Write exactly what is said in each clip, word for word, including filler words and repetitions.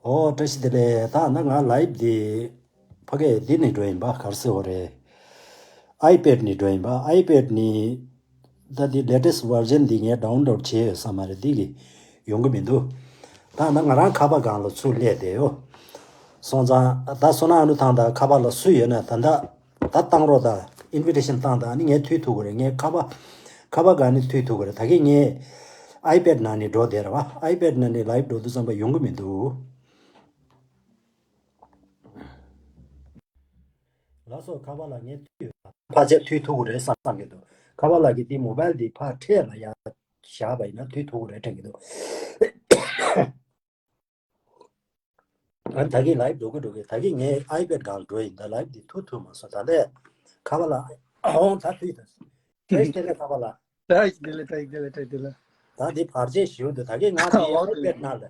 ཨོ་བཀྲ་ཤིས་བདེ་ལེགས། ད་ང་ལའིབ་འདི་ཕ་གི་འདི་ནས་འགྲོ་ཡིན་པ། ག་རེ་ཟེར་བ་རེད། ཨའི་པེད་ནས་འགྲོ་ཡིན་པ། ཨའི་པེད་ནས་ད་འདི་ལེ་ཊེ་སི་ཊི་ཝར་ཤན་འདི་ངས་ཌའུན་ལོཌ་བྱས་ཡོད་ས་མ་རེད། འདི་གི་ཡོང་གི་མི་འདུག་ད་ང་ང་རང་ཁ་པར་སྒང་ལ་ཚུར་སླེབས་བསྡད་ཡོད། སོང་ཙང་ད་བསོད་ནམས་ཨ་ནུ་ཐང་དང་ཁ་པར་ལ་སུ་ཡོད་ན་ད་ད་ད་བཏང་རོགས་དང་། ཨིན་བི་ཊེ་ཤན་བཏང་དང་། ཨ་ནི་ངས་མཐུད་ཐུབ་ཀྱི་རེད། ངས་ཁ་པར་ཁ་པར་སྒང་ནས་མཐུད་ཐུབ་ཀྱི་རེད། ད་གིན་ངས་ཨའི་པེད་ནང་ནས་འགྲོ་བསྡད་རེད་པ། ཨའི་པེད་ནང་ནས་ལའིབ་འགྲོ་དུས་ཙམ་པ་ཡོང་གི་མི་འདུག་ལགས་སོ། ཁ་པར་ལགས་ངས་མཐུད་ཡོད། ཕལ་ཆེར་མཐུད་ཐུབ་ཀྱི་རེད་བསམ་བསམ་གྱི་འདུག་ཁ་པར་ལགས་ཀྱིས་འདི་མོ་བལ་འདི་ཕར་འཕྲེད་ལ་ཡར་བཞག་པ་ཡིན་ན་མཐུད་ཐུབ་ཀྱི་རེད་དྲན་གྱི་འདུག་ཨ་ད་གིན་ལའིབ་འགྲོ་གི་འགྲོ་གི་ད་གིན་ངས་ཨའི་པེད་སྒང་འགྲོ་ཡིན། ད་ལའིབ་འདི་མཐུད་ཐུབ་མ་སོང་། ད་ལྟ་ཁ་པར་ལགས་ཨོང་ད་མཐུད་ད། བཀྲ་ཤིས་བདེ་ལེགས་ཁ་པར་ལགས། བཀྲ་ཤིས་བདེ་ལེགས། བཀྲ་ཤིས་བདེ་ལེགས། བཀྲ་ཤིས་བདེ་ལེགས། ད་འདི་བར་ཆད་ཞིག་འདུག་ད་གིན་ང་འདི་ཨའི་པེད་ནང་ལ་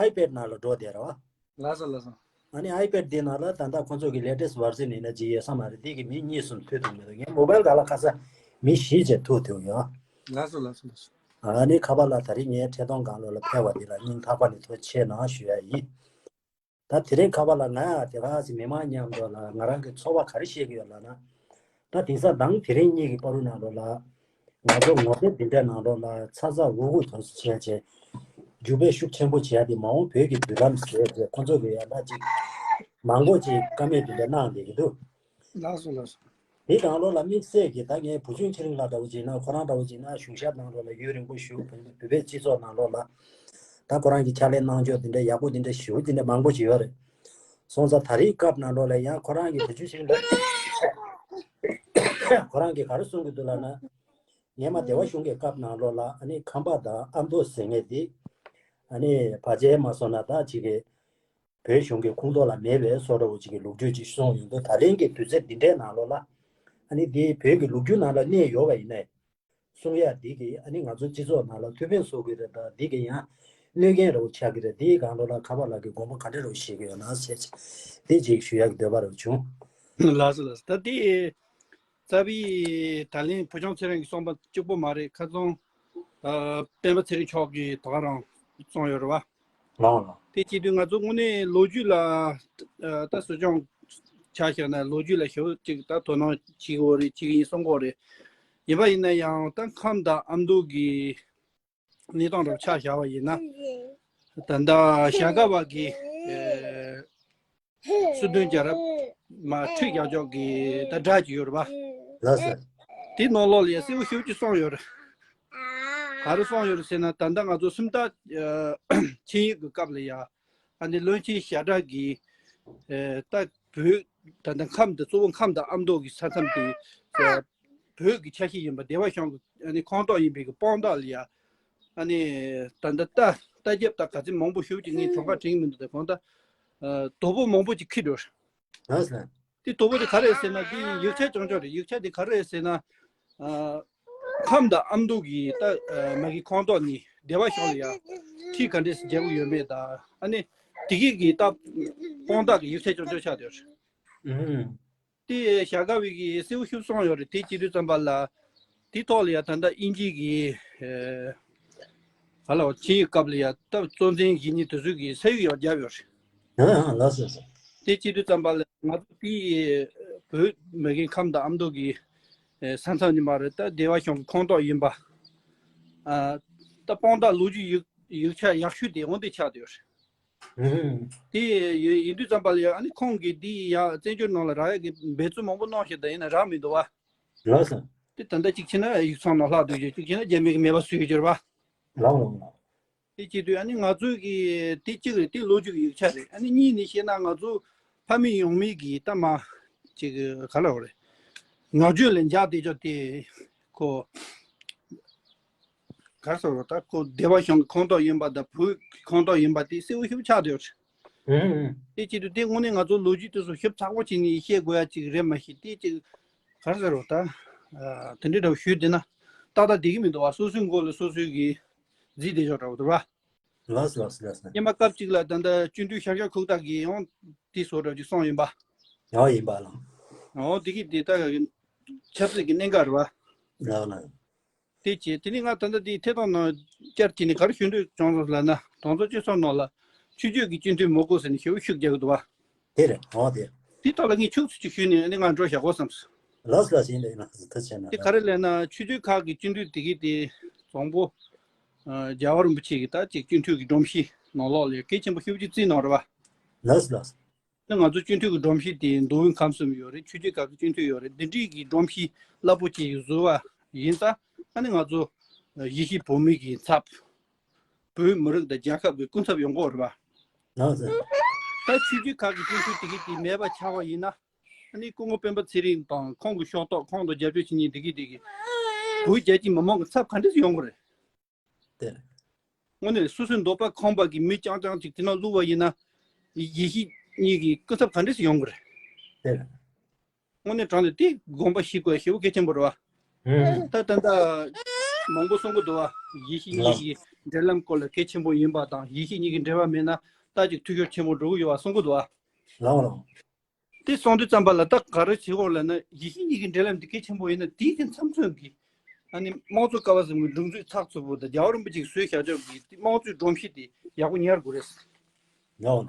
ཨའི་པེད་ནང་ལ་འགྲོ་བསྡད་རེད་པ། ལགས་སོ་ལགས་སོ། ཨ་ནི་ཨའི་པེད་འདི་ནང་ལ་ད་ལྟ་ཁོང་ཚོ་གི་ལེ་ཊེ་སི་ཊི་ཝར་ཤན་ཡིན་ན་ཅིག་ཡོད་ས་མ་རེད། འདི་གི་མི་གཉིས་གསུམ་མཐུད་ཐུབ་མི་འདུག་ངས་མོ་བལ་སྒང་ལ་ཁ་སང་མི་བཞི་བྱས་མཐུད་ཐུབ་ཡོད། ལགས་སོ་ལགས་སོ་ལགས་སོ། ཨ་ནི་ཁ་པར་ལགས་ད་རིང་ངའི་འཕྲིན་གཏོང་སྒང་ལོགས་ལ་ཕེབས་པ་འདི་ལ་སྙིང་ཐག་པ་ནས་ཐུགས་རྗེ་ཆེ་གནང་ཞུ་ཡ་ཡིན། ད་དེ་རིང་ཁ་པར་ལགས་ང་ཡང་དེ་ག་ཚོད་མི་མང་མཉམ་དུ་ལ་ང་རང་གི་ཚོར་བ་ག་རེ་བཤད་ཀྱི་ཡོད་ལབ་ན། ད་དེང་སང་དང་དེ་རིང་གཉིས་ཀྱི་བར་དུ་ནང་ལོགས་ལ་ང་ཚོ་ངོ་དེབ་འདི་འདྲའི་ནང་ལོགས་ལ་ཚ་ཚ་འུར་འུར་དུ་བྱས་བྱས་རྒྱུག་པ་ཤུགས་ཆེན་པོ་བྱས་ཏེ་མ་འོངས་བོད་ཀྱི་མདུན་ལམ་ཟེར་བྱས་ཁོ་ཚོ་གི་ཡང་ན་ཅིག་མང་པོ་ཅིག་བཀའ་མོལ་འདི་འདྲ་གནང་བསྡད་ཀྱི་འདུག་ལགས་སོ་ལགས་སོ། དེའི་ནང་ལོགས་ལ་དམིགས་བསལ་གྱིས་ད་ངས་བུ་ཆུང་ཚེ་རིང་ལགས་འདྲ་བོ་ཅིག་ཡིན་ན། ཁོ་རང་འདྲ་བོ་ཅིག་ཡིན་ན་གཞུང་ཞབས་ནང་ལོགས་ལ་ཡུན་རིང་པོ་བཞུགས། བོད་པའི་སྤྱི་ཚོགས་ནང་ལོགས་ལ་ད་ཁོ་རང་གི་ཕྱག་ལས་གནང་ཕྱོགས་དེ་འདྲ་ཡག་པོ་དེ་འདྲ་ཞེ་པོ་དེ་འདྲ་མང་པོ་ཅིག་ཡོད་རེད། སོང་ཙང་ད་རེས་སྐབས་ནང་ལོགས་ལ་ཡང་ཁོ་རང་གི་བུ་ཆུང་ཚེ་རིང་ལགས་ཁོ་རང་གིས་ག་རེ་གསུང་གི་འདུག་ལབ་ན། སྔོན་མ་སྡེ་པ་གཞུང་གི་སྐབས་ནང་ལོགས་ལ་ཨ་ནི་ཁམས་པ་དང་ཨ་མདོ་ཟེར་མཁན་དེ་ཨ་ནི་ཕལ་ཆེར་མ་སོང་ན་ད་ཅིག་གི་བོད་གཞུང་གི་ཁོངས་གཏོགས་ལ་མེད་པའི་བཟོ་འདྲ་བོ་ཅིག་གི་ལོ་རྒྱུས་ཅིག་གསུངས་ཡོང་དུས། ད་ལན་གྱི་དུས་ཚོད་འདི་འདྲའི་ནང་ལོགས་ལ་ཨ་ནི་འདི་བོད་ཀྱི་ལོ་རྒྱུས་ནང་ལ་གནས་ཡོད་པ་ཡིན་ནའི་གསུང་ཡ་འདི་གིས་ཨ་ནི་ང་ཚོ་སྤྱི་ཚོགས་ནང་ལ་ཐུགས་ཕན་གསོས་ཀྱི་རེད། ད་འདི་གིས་ཡང་གནོད་སྐྱོན་འདྲ་བོ་ཆགས་ཀྱི་རེད། འདིའི་སྒང་ལོགས་ལ་ཁ་པར་ལགས་ཀྱིས་དགོངས་པ་ག་འདྲ་འདྲ་བོ་བཞེས་ཀྱི་ཡོད་ན་ཟེར་འདི་ཅིག་ཞུ་ཡག་གི་འདོད་པ་རེ་བྱུང་། ལགས་སོ་ལགས་སོ། ད་འདི་རྩ་བའི་ད་ལན་བུ་ཆུང་ཚེ་རིང་གིས་གསུངས་པ་གཅིག་པོ་མ་རེད། ཁ་སང་ཨ་སྤེན་པ་ཚེ་རིང་མཆོག་གིས་ད་ག་རང་གསུངས་ཡོད་རེད་བ། ལགས་ལགས། དེ་བྱེད་དུས་ང་ཚོ་དངོས་གནས་ལོ་རྒྱུས་ལ་ཨ་ད་གསོ་སྐྱོང་ཆ་བཞག་ན་ལོ་རྒྱུས་ལ་ཞེ་པོ་ཅིག་ད་དོ་སྣང་བྱེད་དགོས་རེད། བྱེད་ཀྱི་ཡིན་གསུང་གི་ཡོད་རེད། ཡིན་པ་ཡིན་ན་ཡང་ད་ཁམས་དང་ཨ་མདོ་གི་གནས་སྟངས་རུ་ཆ་བཞག་པ་ཡིན་ན། ད་ལྟ་ཞྭ་སྒབ་པ་གི་ཨེ་སྲིད་དོན་རྒྱལ་རབས་མ་ཁྲི་བརྒྱ་ཅོག་གི་ད་སྒྲ་ཅིག་ཡོད་རེད་པ། ལགས་སོ། དེའི་ནང་ལོགས་ལ་ཡ་གསལ་པོ་ཞེ་པོ་ཅིག་གསུངས་ཡོད་རེད། ག་རེ་གསུངས་ཡོད་རེད་ཟེར་ན། ད་ལྟ་ང་ཚོ་སུམ་རྟགས་ཨེ་ཆིངས་ཡིག་གི་སྐབས་ལ་ཡ་ཨ་ནི་བློན་ཆེན་ཞྭ་སྒྲ་གིས་ཨེ་ད་བོད་ད་ལྟ་ཁམས་དེ་གཙོ་བོ་ཁམས་དང་ཨ་མདོ་གི་ས་མཚམས་དེ་ཨེ་བོད་ཀྱི་ཆ་ཤས་ཡིན་པ། སྡེ་པ་གཞུང་གི་ཨ་ནི་ཁོངས་གཏོགས་ཡིན་པའི་གི་དཔང་རྟགས་ལ་ཡ་ཨ་ནི་ད་ལྟ་རྟ་རྟ་རྒྱབ་དང་ག་ཚོད་མང་པོ་ཞེ་པོ་ཅིག་ངས་གྲངས་ཀ་དྲན་གྱི་མི་འདུག་དེ་གང་ལྟར་ཨ་དོ་པོ་མང་པོ་ཅིག་འཁྱེར་འགྲོ། ལགས་སོ། དེ་དོ་པོ་དེ་ག་རེ་ཟེར་ན་དེ་ཡིག་ཆ་རྐྱང་རྐྱང་རེད། ཡིག་ཆ་དེ་ག་རེ་ཟེར་ན། ཨ་ཁམས་དང་ཨ་མདོ་གི་ད་ཨ་མ་གི་ཁོངས་གཏོགས་ནས་སྡེ་པ་གཞུང་ལ་ཡ་ཁྲིད་ག་འདྲས་སེ་རྒྱག་གི་ཡོད་མེད་དང་། ཨ་ནི་དེ་གི་གི་ད་དཔང་རྟགས་ཀྱི་ཡིག་ཆ་རྐྱང་རྐྱང་ཆགས་བསྡད་ཡོད་རེད། ཨུམ། དེ་ཞྭ་སྒབ་པའི་གི་གསལ་པོ་ཞིག་གསུངས་ཡོད་རེད། དེ་བྱེད་དུས་ཙམ་པ་ལ་དེ་ཐོག་ལ་ཡ་ད་ལྟ་དབྱིན་ཇི་གི་ཨ་ག་ལ་བ་ཆིངས་ཡིག་སྐབས་ལ་ཡ་ད་གཙོ་འཛིན་བཞི་གཉིས་དེ་ཚོ་གི་ས་ཡིག་ཡང་བརྒྱབ་ཡོད་རེད། ཨ་ཨ་ལགས་སོ་ལགས་སོ། དེ་བྱེད་དུས་ཙམ་པ་ལ་ང་ཚོ་དེ་བོད་མ་གི་ཁམས་དང་ཨ་མདོ་གི་ཨེ་ས་མཚམས་ནི་མ་རེད། ད་སྡེ་པ་གཞུང་གི་ཁོངས་གཏོགས་ཡིན་པ། ཨ་ད་དཔང་རྟགས་ལོ་རྒྱུས་ཡིག་ཡིག་ཆ་ཡག་ཤོས་དེ་འོ་འདི་ཆགས་བསྡད་ཡོད་རེད། ཨུམ། དེ་ཡིན་ཡིན་དུས་ཙམ་པ་ལ་ཡ་ཨ་ནི་ཁོང་གིས་འདི་ཡ་བཙན་བྱོལ་ནང་ལ་རག་ཡ་གི་འབད་བརྩོན་མང་པོ་གནང་ཞིག་ད་ཡིན་ན་རག་མི་འདུག་བ། ལགས་སོ། དེ་ད་ལྟ་གཅིག་བྱས་ན་ཡིག་ཚང་ནང་ལྷག་འདུག་ཅིག་བྱས་ན་རྒྱ་མི་གི་མེད་པ་བཟོས་ཡོད་རེད་བ། ལགས་ལགས་ལགས། དེ་བྱེད་དུས་ཨ་ནི་ང་ཚོའི་གི་དེ་གཅིག་རེད། དེ་ལོ་རྒྱུས་ཀྱི་ཡིག་ཆ་རེད། ཨ་ནི་གཉིས་ནས་བཤད་ན་ང་ཚོ་ཕ་མེས་ཡང་མེས་ཀྱི་ད་མ་ཅིག་ག་ལ་བ་རེད། ངག་རྒྱུན་ལ་འཇགས་བསྡད་ཅོག་དེ་ཁོ་ག་རེ་ཟེར་བ་ད་ཁོ་སྡེ་པ་གཞུང་གི་ཁོངས་གཏོགས་ཡིན་པ་དང་བོད་ཀྱི་ཁོངས་གཏོགས་ཡིན་པ་དེ་གསལ་པོ་ཞིག་ཆགས་བསྡད་ཡོད་རེད། ཨུ་ཨུ། དེ་བྱེད་དུས་དེ་དངོས་གནས་ང་ཚོ་ལོ་རྒྱུས་དེ་ཚོ་ཞིབ་ཚགས་པོ་བྱས་ནས་བཤད་དགོས་ཡ་ཅིག་རེད་མ་གཞི་དེ་ཅིག་ག་རེ་ཟེར་བ་ད་ཨ་དེ་འདྲའི་འདྲ་བོ་ཞུས་བསྡད་ན་ཏག་ཏག་བསྡད་ཀྱི་མི་འདུག་བ། སོ་སོའི་མགོ་ལ་སོ་སོའི་གི་རྫིས་བསྡད་ཆོག་འདྲ་བོ་འདུག་བ། ལགས་སོ་ལགས་སོ་ལགས་སོ། སྔོན་མ་སྐབས་གཅིག་ལ་ད་ལྟ་བཅུད་འདུས་ཤར་ཤར་ཁུག་རྟ་གིས་ཡང་དེ་བཟོ་འདྲ་ཅིག་གསུངས་ཡིན་པ། ཡང་ཡིན་པ་ལགས། འོ་དེ་གི་དེ་ལྟ་ཆབ་སྲིད་ཀྱི་གནད་འགག་རེད་བ། ལགས་ལགས། དེ་བྱས་དེ་ནི་ང་ད་ལྟ་དེའི་ཐད་གཏོང་ནང་བསྐྱར་གྱིས་ནས་ག་རེ་ཞུ་འདོད་བྱུང་སོང་ལབ་ན། གྲོང་ཚོ་སྤྱི་ཚོགས་ནང་ལ་ ཆོས་བརྒྱུད་ཀྱི་སྤྱི་འཐུས་མི་དགོས་ཟེར་ནས་ཞེ་པོ་ཤུགས་རྒྱག་གི་འདུག་བ། དེ་རེད། འོ་དེ། དེ་ཐོག་ལ་ངས་ཕྱོགས་སུ་ཅིག་ཞུས་ནས་ཨ་ནི་ང་འགྲོ་བཞག་གོ་བསམས་སོང་། ལགས་ལགས་ཡིན་ལ་ཡིན་ལ་ཐུགས་རྗེ་ཆེ་གནང་། དེ་ག་རེ་ལབ་ན་ཆོས་བརྒྱུད་ཁག་གི་སྤྱི་འཐུས་དེ་གི་དེ་བཙོང་པོ། རྒྱལ་བ་རིན་པོ་ཆེ་གི་ད་ཅིག་སྤྱི་འཐུས་ཀྱི་སྒྲོམ་གཞི་ནང་ལོགས་ལ་གལ་ཆེན་པོ་ཞེ་པོ་ཅིག་བརྩིས་གནང་རེད་བ། ལགས་ལགས། ད་ང་ཚོ་སྤྱི་འཐུས་ཀྱི་སྒྲོམ་གཞི་དེ་མདོ་དབུས་ཁམས་གསུམ་ཡོད་རེད། ཆོས་བརྒྱུད་ཁག་གི་སྤྱི་འཐུས་ཡོད་རེད། འདི་འདྲའི་གི་སྒྲོམ་གཞི་རླབས་པོ་ཆེ་ཞིག་བཟོས་པ་ཡིན་ཙང་ཨ་ནི་ང་ཚོ་ཡེ་ཤུ་བོད་མི་གི་ཚབ། བོད་མི་རིགས་དང་རྒྱལ་ཁབ་ཀྱི་སྐུ་ཚབ་ཡོང་གི་ཡོད་རེད་པ། ལགས་སོ། ད་ཆོས་བརྒྱུད་ཁག་གི་སྤྱི་འཐུས་དེ་གི་དེ་མེད་པ་ཆགས་པ་ཡིན་ན། ཨ་ནི་སྐུ་ངོ་སྤེན་པ་ཚེ་རིང་དང་ཁོང་གི་ཤོག་ཐོག་ཁོང་དང་རྒྱབ་སྐྱོར་བྱེད་མཁན་དེ་གི་དེ་གི་བོད་རྒྱལ་སྤྱིའི་མི་མང་གི་ཚབ་ག་འདྲས་སེ་ཡོང་གི་རེད། དེ་རེད། དངོས་གནས་སོ་སོའི་འདོད་པ་ཁེངས་པ་གི་མི་རྐྱང་རྐྱང་ཅིག་དེ་ནང་བླུགས་པ་ཡིན་ན། ཡེ་ཤུ་གཉིས་ཀྱི་སྐུ་ཚབ་ག་འདྲས་སེ་ཡོང་གི་རེད། དེ་རེད། དངོས་གནས་དྲང་གནས་དེ་དགོངས་པ་བཞེས་དགོས་ཞེ་པོ་གལ་ཆེན་པོ་རེད་བ། ད་ད་ལྟ་མང་པོ་གསུང་གི་འདུག་བ། ཡེ་ཤུ་གཉིས་ཀྱི་འབྲེལ་ལམ་སྐོར་ལ་གལ་ཆེན་པོ་ཡིན་པ་དང་ཡེ་ཤུ་གཉིས་ཀྱི་འབྲེལ་བ་མེད་ན་ད་ཅིག་འཐུས་ཤོར་ཆེན་པོ་འགྲོ་གི་ཡོད་བ་གསུང་གི་འདུག་བ། ལགས་ལགས། དེ་གསུང་དུས་ཙམ་པ་ལ་ད་ག་རེ་བྱེད་དགོས་ལབ་ན་ཡེ་ཤུ་གཉིས་ཀྱི་འབྲེལ་ལམ་འདི་གལ་ཆེན་པོ་ཡིན་ན་དེའི་དེ་མཚམས་མཚོན་གྱི། ཨ་ནི་དམངས་གཙོ་ཀ་བ་བཟང་པོའི་སྒྲིག་འཛུགས་ཚགས་ཚུད་པོ་དང་རྒྱལ་བ་རིན་པོ་ཆེས་བཟོས་བཞག་ཆོག་གི་དེ་དམངས་གཙོའི་སྒྲོམ་གཞི་དེ་ཡག་པོ་ཉར་དགོས་རེད། ལགས་ལགས།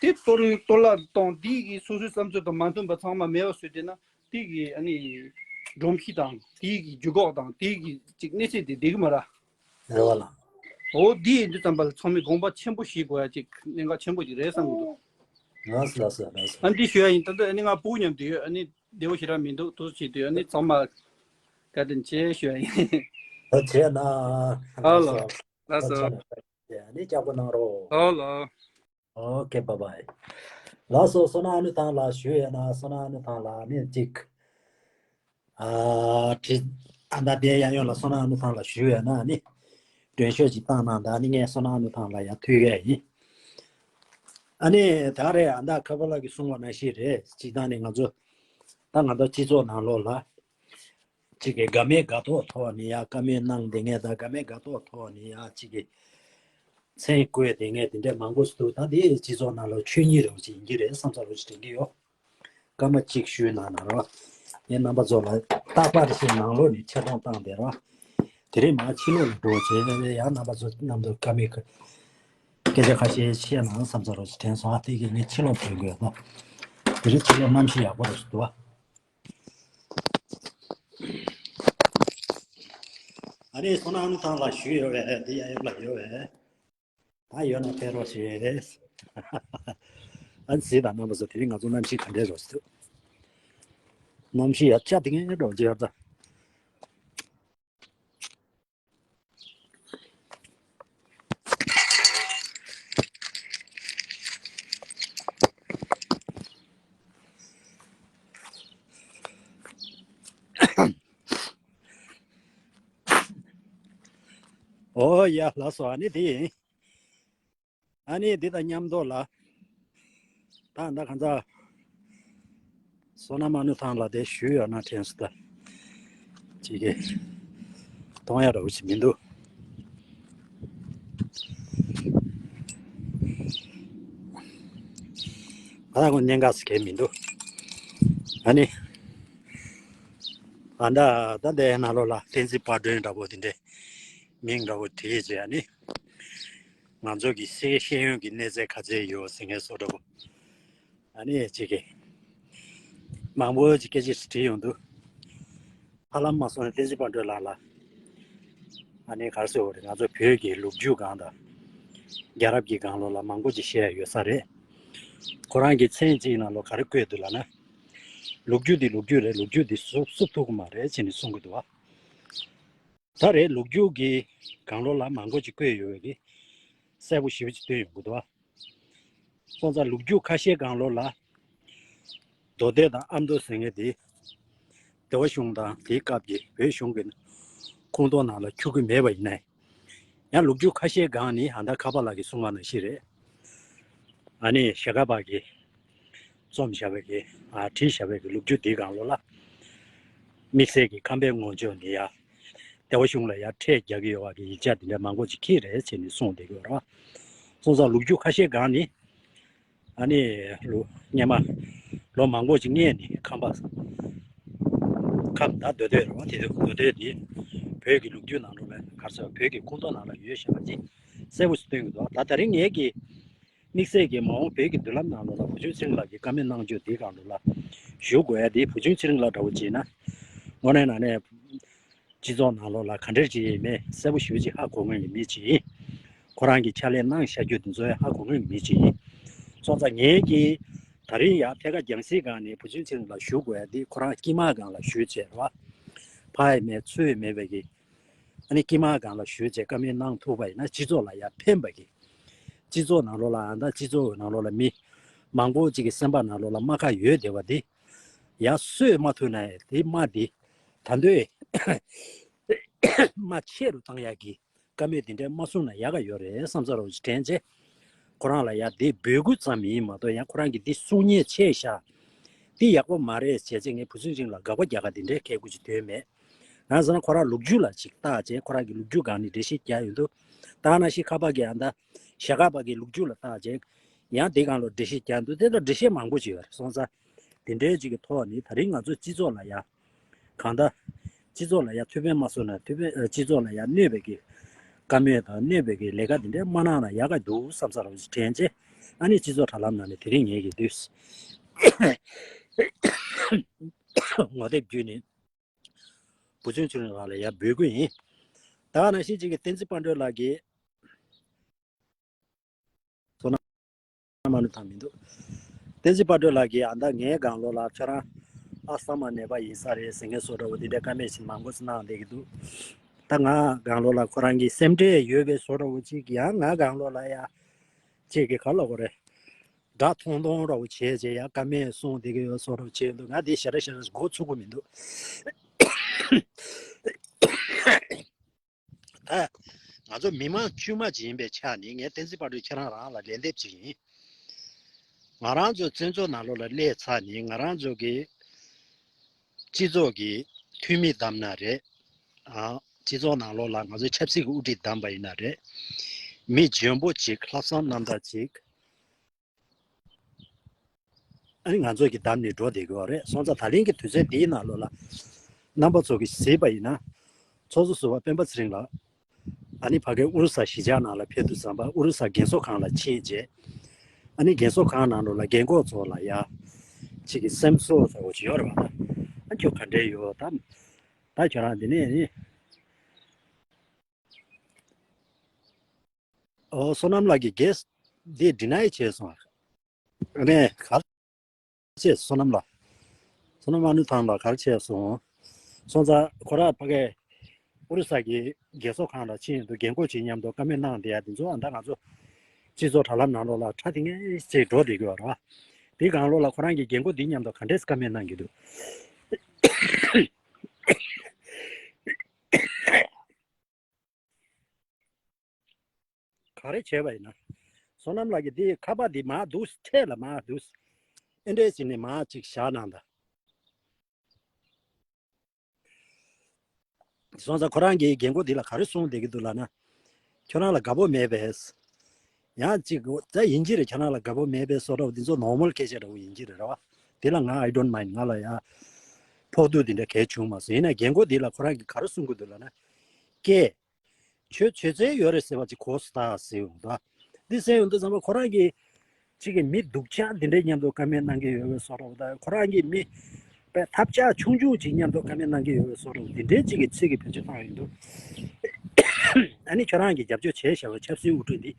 དེ་གཏོར་གཏོར་བརླག་གཏོང་དེའི་གི་སོ་སོའི་བསམ་ཚུལ་དང་མ་མཐུན་པ་ཚང་མ་མེད་པ་བཟོས་བསྡད་ན་དེའི་གི་ཨ་ནི་སྒྲོམ་གཞི་དང་དེའི་གི་རྒྱུ་འགོག་དང་དེའི་གི་ཅིག་གནས་ཚད་དེ་བསྡད་གི་མ་རེད། རེད་བ་ལགས། འོ་འདི་ཡིན་དུས་ཙམ་པ་ལ་ཚང་མས་དགོངས་པ་ཆེན་པོ་བཞེས་དགོས་ཡ་ཅིག་གནད་འགག་ཆེན་པོ་ཅིག་རེད་བསམ་གི་འདུག་ལགས་སོ་ལགས་སོ་ལགས་སོ། ཨ་འདི་ཞུ་ཡ་ཡིན། ད་ལྟ་ཨ་ནི་ང་སྤུ་གུ་མཉམ་དུ་ཡོད། ཨ་ནི་བདེ་པོ་ཞེ་དྲག་མི་འདུག་ཐུགས་རྗེ་ཆེ་དུས་ཨ་ནི་ཚང་མ་བཀའ་དྲིན་ཆེ་ཞུ་ཡ་ཡིན། ཐུགས་རྗེ་ཆེ་གནང་། ཨ་ལགས་ལགས་སོ། ཐུགས་རྗེ་ཆེ་གནང་། ཨ་ནི་ལྕགས་པོ་གནང་རོགས། ཨ་ལགས། ཨོ་ཀེ་བྷའི་བྷའི། ལགས་སོ། བསོད་ནམས་ཨ་ནུ་ཐང་ལགས་ཞུ་ཡོད་ན། བསོད་ནམས་ཨ་ནུ་ཐང་ལགས་ནི་གཅིག་ཨ་དྲི། ཨ་ད་དེ་ཡང་ཡོང་ལ་བསོད་ནམས་ཨ་ནུ་ཐང་ལགས་ཞུ་ཡོད་ན་ནི། མགྲོན་ཤོག་ཅིག་བཏང་གནང་དང་ནི་ངས་བསོད་ནམས་ཨ་ནུ་ཐང་ལགས་ཡར་ཐུག་གས་ཡིན། ཨ་ནི་ད་རེས་ཨ་ད་ཁ་པ་ལགས་ཀྱིས་གསུངས་པ་ནང་བཞིན་རེད། སྤྱིར་བཏང་ནི་ང་ཚོ་ད་ང་ཚོ་སྤྱི་ཚོགས་ནང་ལོགས་ལ། གཅིག་གིས་དགའ་མོས་དགའ་ཐོག་ཐོག་ནས་ཡ་བཀའ་མོལ་གནང་བསྡད་མཁན་དང་དགའ་མོས་དགའ་ཐོག་ཐོག་ནས་ཡ་གཅིག་གིས་མཚན་བཀོད་བསྡད་མཁན་དེ་འདྲས་མང་པོ་ཞིག་འདུག་ད་དེ་སྤྱི་ཚོགས་ནང་ལ་ཆོས་ཉིད་རེད་བ་ཅིག་ཡིན་གྱི་རེད་བསམ་ཚར་བ་ཅིག་དྲན་གྱི་ཡོད། སྐར་མ་གཅིག་ཞུས་གནང་ན་རོགས། ངས་རྣམ་པ་ཚོ་ལ་རྟག་པར་ཞིག་ནང་ལོགས་ནས་ཆེ་མཐོང་བཏང་བསྡད་རོགས། དེ་རིང་མར་ཕྱི་ལོགས་ལ་འགྲོ་བྱས་ཡང་རྣམ་པ་ཚོ་མཉམ་དུ་བཀའ་མོལ་སྐད་ཆ་ཁ་ཤས་བཤད་ན་བསམ་ཚར་བ་ཅིག་དྲན་སོང་། ཨ་དེ་གིས་ངས་ཕྱི་ལོགས་ཐོན་དགོས་ད། དེ་རིང་ཕྱི་ལོགས་གནམ་གཤིས་ཡག་པོ་རེད་འདུག་བ། ཨ་ནི་བསོད་ནམས་ཨ་ནུ་ཐང་ལགས་ཞུས་ཡོད་པས་དེ་ཡ་ཡོད་ལ་ཡོད་པས། ད་ཡོད་ན་ཕེབས་རོགས་ཞེས། ཨ་ནི་གཟིགས་དང་རྣམ་པ་ཚོ་དེ་རིང་ང་ཚོ་གནམ་གཤིས་ག་འདྲས་རོགས་ཞེས་དུས། གནམ་གཤིས་ཡ་ལྕགས་དེ་ངའི་འགྲོ་རྒྱུ་ཡོད་ད། ཨོ་ཡ་ལགས་སོ། ཨ་ནི་དེ་ཡིན། ཨ་ནི་འདི་དང་མཉམ་དུ་ལ། ད་ད་གང་ཟག་བསོད་ནམས་ཨ་ནུ་ཐང་ལགས་དེ་ཞུས་ཡོད་ན་དྲན་སོང་ད། ཅིག་གིས་གཏོང་ཡ་འདྲ་བོ་ཞིག་མི་འདུག་ང་རང་ཁོ་གནད་འགག་ཟེར་མཁན་མི་འདུག་ཨ་ནི། ཨ་ད་ད་དེ་ནང་ལོགས་ལ་བསྟན་འཛིན་དཔལ་སྒྲོན་འདྲ་བོ་དེ་འདྲའི་མིང་འདྲ་བོ་བྲིས་བྱས་ཨ་ནི། ང་ཚོ་གི་སའི་ཤེས་ཡོན་གྱི་གནས་ཚད་ག་ཚད་ཡོད་ཟེར་མཁན་བཟོ་འདྲ་བོ། ཨ་ནི་གཅིག་གིས་མང་པོ་ཅིག་སྐད་ཆ་ཞིག་དྲིས་ཡོང་དུས། ཧ་ལམ་མ་སོང་ན་བསྟན་འཛིན་དཔལ་སྒྲོན་ལགས་ལ། ཨ་ནི་ག་རེ་ཟེར་དགོས་རེད། ང་ཚོ་བོད་ཀྱི་ལོ་རྒྱུས་སྒང་དང་། རྒྱལ་རབས་ཀྱི་སྒང་ལོགས་ལ་མང་པོ་ཅིག་བཤད་ཡ་ཡོད་ས་རེད། ཁོ་རང་གིས་མཚན་གཅིག་ནང་ལོགས་ག་རེ་བཀོད་འདུག་ལབ་ན། ལོ་རྒྱུས་འདི་ལོ་རྒྱུས་རེད། ལོ་རྒྱུས་འདི་བསུབ་བསུབ་ཐུབ་ཀྱི་མ་རེད་ཅེས་ནས་གསུང་གི་འདུག་བ། ད་རེས་ལོ་རྒྱུས་ཀྱི་སྒང་ལོགས་ལ་མང་པོ་ཅིག་བཀོད་ཡོད་པའི་གི་གསལ་པོ་ཞེ་པོ་ཅིག་སྟོན་ཡོང་གི་འདུག་བ། སོང་ཙང་ལོ་རྒྱུས་ཁ་ཤས་སྒང་ལོགས་ལ། མདོ་སྡེ་དང་ཨ་མདོ་ཟེར་མཁན་དེ། སྡེ་པ་གཞུང་དང་དེའི་སྐབས་ཀྱི་བོད་གཞུང་གི་ཁོངས་གཏོགས་ནང་ལ་འཁྱུད་ཀྱི་མེད་པ་ཡིན་ནའི། ཡང་ལོ་རྒྱུས་ཁ་ཤས་སྒང་ནི་ཨ་ད་ཁ་པ་ལགས་ཀྱིས་གསུངས་པ་ནང་བཞིན་རེད། ཨ་ནི་ཞྭ་སྒབ་པ་གིས་རྩོམ་བཞག་པའི་གི་ཨ་བྲིས་བཞག་པའི་གི་ལོ་རྒྱུས་དེའི་སྒང་ལོགས་ལ། དམིགས་བསལ་གྱི་ཁམས་པའི་ངོ་ཅོག་ནས་ཡ། སྡེ་པ་གཞུང་ལ་ཡ་ཁྲལ་རྒྱག་གི་ཡོད་པ་གི་ཡིག་ཆ་དེ་འདྲ་མང་པོ་ཅིག་འཁྱེར་རེད་ཅེས་ནས་གསུངས་བསྡད་ཀྱི་ཡོད་རེད་བ། སོང་ཙང་ལོ་རྒྱུས་ཁ་ཤས་སྒང་ནི། ཨ་ནི་ལོ་སྔོན་མ་ལོ་མང་པོ་ཅིག་སྔོན་ནས་ཁམས་པ། ཁམས་ད་མདོ་སྟོད་རེད་བ། དེ་མདོ་སྟོད་དེ་བོད་ཀྱི་ལོ་རྒྱུས་ནང་ལོགས་ལ་ག་རེ་ཟེར་བོད་ཀྱི་ཁོངས་གཏོགས་ནང་ལ་ཡོད་བཞག་པ་ཅིག་གསལ་པོ་ཞིག་སྟོན་གྱི་འདུག་ད་དེ་རིང་ངེད་ཀྱིས་ དམིགས་བསལ་གྱི་མ་འོངས་བོད་ཀྱི་མདུན་ལམ་ནང་ལོགས་ལ་བུ་ཆུང་ཚེ་རིང་ལགས་ཀྱིས་བཀའ་མོལ་གནང་རྒྱུ་འདིའི་སྒང་ལོགས་ལ་ཞུ་དགོས་ཡ་དེ། བུ་ཆུང་ཚེ་རིང་ལགས་འདྲ་བོ་བྱས་ན་དངོས་གནས་ནང་ནས་སྤྱི་ཚོགས་ནང་ལོགས་ལ་ག་འདྲ་ཅིག་ཡིན་མིན་གསལ་པོ་ཞེ་པོ་ཅིག་ཧ་གོ་མཁན་གྱི་མི་ཅིག་ཡིན། ཁོ་རང་གིས་ཕྱག་ལས་གནང་བཞག་རྒྱུ་དེ་ཚོ་ཡང་ཧ་གོ་མཁན་གྱི་མི་ཅིག་ཡིན། སོང་ཙང་ངས་ཀྱིས་ད་རིང་ཡང་ཐད་ཀར་རྒྱང་སྲིང་སྒང་ནས་བུ་ཆུང་ཚེ་རིང་ལགས་ཞུ་དགོས་ཡ་དེ། ཁོ་རང་དཀྱིལ་མ་སྒང་ལ་ཞུས་བྱས་རེད་བ། ཕར་ཡང་མེད་ཚུར་ཡང་མེད་པའི་གི། ཨ་ནི་དཀྱིལ་མ་སྒང་ལ་ཞུས་བྱས་བཀའ་མོལ་གནང་ཐུབ་པ་ཡིན་ན་སྤྱི་ཚོགས་ལ་ཡང་ཕན་པ་གི། སྤྱི་ཚོགས་ནང་ལོགས་ལ་ཨ་ད་སྤྱི་ཚོགས་ནང་ལོགས་ལ་མི་མང་པོ་ཅིག་གི་སེམས་པ་ནང་ལོགས་ལ་རྨ་ཁ་ཡོད་བསྡད་པ་འདི་ཡར་གསོས་མ་ཐུབ་ན་ཡང་དེ་རྨ་འདི་ད་དུང་རྨ་ཆེ་རུ་བཏང་ཡག་གི་བཀའ་མོལ་འདི་འདྲ་མ་གསུངས་ན་ཡག་ག་ཡོད་རེད་བསམ་ས་རོགས་ཅིག་དྲན་བྱས། ཁོ་རང་ལ་ཡང་འདི་འབོད་སྐུལ་ཙམ་ཡིན་མ་གཏོགས་ཡང་ཁོ་རང་གིས་འདི་གསུང་ཉན་ཆེ་ཤག་འདི་ཡག་པོ་མ་རེད་བྱས་བྱས། ངས་བུ་ཆུང་ཚེ་རིང་ལ་དགག་པ་རྒྱག་ག་འདི་འདྲའི་ཁལ་ཁུ་ཅིག་དོན་མེད། ང་ཟེར་ན་ཁོ་རང་ལོ་རྒྱུས་ལ་ཅིག་བལྟས་བྱས། ཁོ་རང་གི་ལོ་རྒྱུས་སྒང་ནས་འགྲེལ་བཤད་རྒྱག་ཡོང་དུས། ད་ནང་བཞིན་ཁ་པར་གྱི་ཨ་ད་ཞྭ་ཁ་པར་གྱི་ལོ་རྒྱུས་ལ་བལྟས་བྱས་ཡང་དེ་སྒང་ལ་འགྲེལ་བཤད་རྒྱག་འདུག་དེ་ལ་འགྲེལ་བཤད་མང་པོ་ཅིག་ཡོད་རེད། སོང་ཙང་དེ་འདྲའི་ཅིག་གི་ཐོག་ནས་ད་རིང་ང་ཚོ་སྤྱི་ཚོགས་ལ་ཡ་གང་ལྟར་སྤྱི་ཚོགས་ལ་ཡ་ཐུགས་ཕན་མ་གསོས་ན་ཐུགས་ཕན་ཨ་སྤྱི་ཚོགས་ལ་ཡ་གནོད་པའི་གི་བཀའ་མོལ་དང་གནོད་པའི་གི་ལས་ཀ་དེ་འདྲ་མ་གནང་ན་ཡག་ག་འདུག་བསམ་ས་རོགས་ཅིག་དྲན་བྱས། ཨ་ནི་སྤྱི་ཚོགས་དྲ་ལམ་ནང་ནས་དེ་རིང་ངེད་ཀྱི་དུས་ངོ་དེབ་བརྒྱུད་ནས་བུ་ཆུང་ཚེ་རིང་ལགས་ལ་ཡ་འབོད་སྐུལ་ཡིན། ད་ག་ནང་བཞིན་ཅིག་གི་བསྟན་འཛིན་དཔལ་སྒྲོན་ལགས་ཀྱིས་བསོད་ནམས་མ་ནུ་ཐང་མི་འདུག་བསྟན་འཛིན་དཔལ་སྒྲོན་ལགས་ཀྱིས་ཨ་ད་ངའི་སྒང་ལོགས་ལ་ཁྱོད་རང་ཨ་ས་མ་ནད་པ་ཡིན་ས་རེད་ཟེར་མཁན་བཟོ་འདྲ་བོ་འདི་འདྲའི་བཀའ་མོལ་ཞིག་མང་པོ་ཞིག་གནང་བསྡད་ཀྱི་འདུག་ད་ང་སྒང་ལོགས་ལ་ཁོ་རང་གི་སེམས་ཁྲལ་ཡོད་པའི་བཟོ་འདྲ་བོ་ཅིག་ཡང་ང་སྒང་ལོགས་ལ་ཡ་ཅིག་གི་ག་ལ་གོ་རེད། སྒྲ་ཐུང་ཐུང་འདྲ་བོ་བྱས་བྱས་ཡ་བཀའ་མོལ་གསུངས་བསྡད་ཀྱི་ཡོད་བཟོ་འདྲ་བྱས་འདུག་ང་དེ་ཞེ་དྲག་ཞེ་དྲག་མགོ་ཚོད་ཀྱི་མི་འདུག་ད་ང་ཚོ་མི་མང་དཀྱུས་མ་ཅིག་ཡིན་པའི་ཆ་ནས་ངས་བསྟན་འཛིན་དཔལ་སྒྲོན་ཁྱེད་རང་རང་ལ་ལན་འདེབས་ཅིག་ཡིན། ང་རང་ཚོ་བཙན་བྱོལ་ནང་ལོགས་ལ་སླེབས་ཚར་ནས་ང་རང་ཚོ་གི་སྤྱི་ཚོགས་ཀྱི་འཐུས་མི་བདམས་ན་རེད། ཨ་སྤྱི་ཚོགས་ནང་ལོགས་ལ་ང་ཚོའི་ཆབ་སྲིད་ཀྱི་དབུ་ཁྲིད་བདམས་པ་ཡིན་ན་རེད། མི་འཇོན་པོ་ཅིག་ལྷག་བསམ་རྣམ་དག་ཅིག་ཨ་ནི་ང་ཚོ་གིས་བདམས་ནས་འགྲོ་བསྡད་ཀྱི་ཡོད་རེད། སོང་ཙང་ད་ལན་གྱི་དུས་ཚོད་འདིའི་ནང་ལོགས་ལ་རྣམ་པ་ཚོ་གིས་གཟིགས་པ་ཡིན་ན། ཚོགས་གཙོ་ཟུར་པ་སྤེན་པ་ཚེ་རིང་ལགས་ཨ་ནི་ཕ་གིའི་ཨུ་རུ་ས་གཞིས་ཆགས་ནང་ལ་ཕེབས་དུས་ཙམ་པ་ཨུ་རུ་ས་རྒན་གསོ་ཁང་ལ་ཕྱིན་རྗེས། ཨ་ནི་རྒན་གསོ་ཁང་ནང་ལོགས་ལ་རྒན་གོག་ཚོ་ལ་ཡ་ཅིག་གི་སེམས་གསོ་ཚ་བོ་ཅིག་ཡོད་རེད་པ། ད་ཨ་ཁྱོད་ག་འདྲས་ཡོད་དམ། ད་ཁྱོད་རང་འདི་ནས་ནི། ཨོ་བསོད་ནམས་ལགས་ཀྱིས་གེ་སི་འདི་ཌི་ནའི་བྱས་སོང་། ཨ་ནི་ག་རེ་བྱས་བསོད་ནམས་ལགས། བསོད་ནམས་ཨ་ནུ་ཐང་ལགས་ག་རེ་བྱས་སོང་། སོང་ཙང་ཁོ་རང་ཕ་གིའི་ཨུ་རུ་ས་གི་རྒན་གསོ་ཁང་ལ་ཕྱིན་འདུག་རྒན་གོག་ཅིག་མཉམ་དུ་བཀའ་མོལ་གནང་བསྡད་ཡ་དེ་ཚོ་ཨ་ད་ང་ཚོ་སྤྱི་ཚོགས་དྲ་ལམ་ནང་ལོགས་ལ་ཁྲ་ཐིང་ངེ་ཅིག་འགྲོ་བསྡད་ཀྱི་ཡོད་རེད་པ། དེའི་སྒང་ལོགས་ལ་ཁོ་རང་གིས་རྒན་གོག་འདི་མཉམ་དུ་ག་འདྲས་བཀའ་མོལ་གནང་གི་འདུག་ག་རེ་བྱས་པ་ཡིན་ན། བསོད་ནམས་ལགས་ཀྱིས་འདི་ཁ་པར་འདི་མར་འདུག་འཕྲེད་ལ་མར་འདུག་ཨེ་འདྲས་བྱས་ནས་མར་ཅིག་བཞག་གནང་དང་། སོང་ཙང་ཁོ་རང་གིས་རྒན་གོག་འདི་ལ་ག་རེ་གསུངས་བསྡད་ཀྱི་འདུག་ལབ་ན། ཁྱོད་རང་ལ་དགའ་པོ་མེད་པས། ཡང་ཅིག་ད་ཡིན་གྱི་རེད། ཁྱོད་རང་ལ་དགའ་པོ་མེད་པས་བཟོ་འདྲ་བོ་འདི་ཚོ་ནོར་མལ་སྐད་ཆ་འདྲ་བོ་ཡིན་གྱི་རེད་ར་བ། འདི་ལ་ང་I don't mind། ང་ལ་ཡ་ཕོག་ཐུག་འདི་འདྲ་གལ་བྱུང་མ་སོང་། ཡིན་ན་རྒན་གོག་འདི་ལ་ཁོ་རང་གིས་ག་རེ་གསུང་གི་འདུག་ལབ་ན། ཀྱེ། ཁྱོད་ཆོས་ཚན་ཡོད་རེད་ཟེར་བ་ཅིག་གོ་སོང་ད་ཟེར་ཡོང་ད། འདི་ཟེར་ཡོང་དུས་ཙམ་པ་ཁོ་རང་གིས་ཅིག་གི་མི་སྡུག་ཅག་འདི་འདྲའི་མཉམ་དུ་བཀའ་མོལ་གནང་གི་ཡོད་པའི་བཟོ་འདྲ་བོ་དང་། ཁོ་རང་གིས་མི་དཔེ་ཐབས་ཆག་ཆུང་ཆུང་ཅིག་མཉམ་དུ་བཀའ་མོལ་གནང་གི་ཡོད་པའི་བཟོ་འདྲ་བོ་འདི་འདྲའི་ཅིག་གི་ཚིག་གི་ཕན་ཆད་བཏང་ཡོང་དུས། ཨ་ནི་ཁྱོད་རང་གིས་རྒྱབ་སྐྱོར་བྱས་བཞག་པའི་ཆབ་སྲིད་དབུ་ཁྲིད་འདི་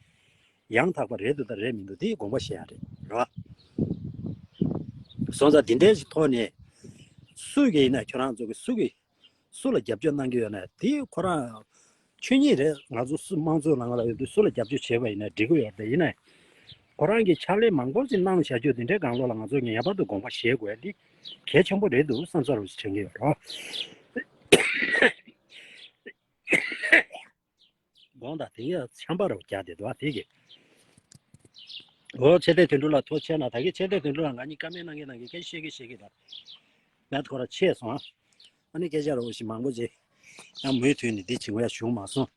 ཡང་དག་པ་རེད་འདུག་དང་རེད་མི་འདུག་འདི་དགོངས་པ་བཞེས་ཡ་རེད་རེད་བ། སོང་ཙང་འདི་འདྲའི་ཞིག་ཐོག་ནས་སུ་གིས་ཡིན་ན་ཁྱོད་རང་ཚོ་གི་སུ་གིས་སུ་ལ་རྒྱབ་སྐྱོར་གནང་གི་ཡོད་ན་དེ་ཁོ་རང་ཆོས་ཉིད་རེད། ང་ཚོ་སུ་དམངས་གཙོའི་ནང་ལ་ཡོད་དུས་སུ་ལ་རྒྱབ་སྐྱོར་བྱས་པ་ཡིན་ན་འགྲིག་གི་ཡོད་རེད། ཡིན་ནའི་ཁོ་རང་གིས་ཕྱག་ལས་མང་པོ་ཞིག་གནང་བཞག་རྒྱུ་དེ་འདྲའི་སྒང་ལོགས་ལ་ང་ཚོ་ངེས་པར་དུ་དགོངས་པ་བཞེས་དགོས་ཡ་འདི་གལ་ཆེན་པོ་རེད་འདུག་བསམ་ས་རུ་དྲན་གྱི་ཡོད་རེད། དགོངས་དག་དེ་ཡ་ཆམ་པ་རུ་རྒྱག་བསྡད་འདུག་ཨ་དེ་གི། འོ་ཆེ་བསྟན་དོན་གྲུབ་ལགས་ཐུགས་རྗེ་ཆེ་གནང་། ད་གིན་ཆེ་བསྟན་དོན་གྲུབ་ལགས་ང་གཉིས་བཀའ་མོལ་གནང་གི་གནང་གི་སྐད་ཆ་བཤད་གི་བཤད་གི་ད། ང་ཁོ་ར་ཆད་སོང་ཨ། ཨ་ནི་སྐད་ཆ་རོ་ཞིག་མང་པོ་ཅིག་ཡང་མུ་མཐུད་ནས་འདི་བྱེད་དགོས་ཡ་བྱུང་མ་སོང་།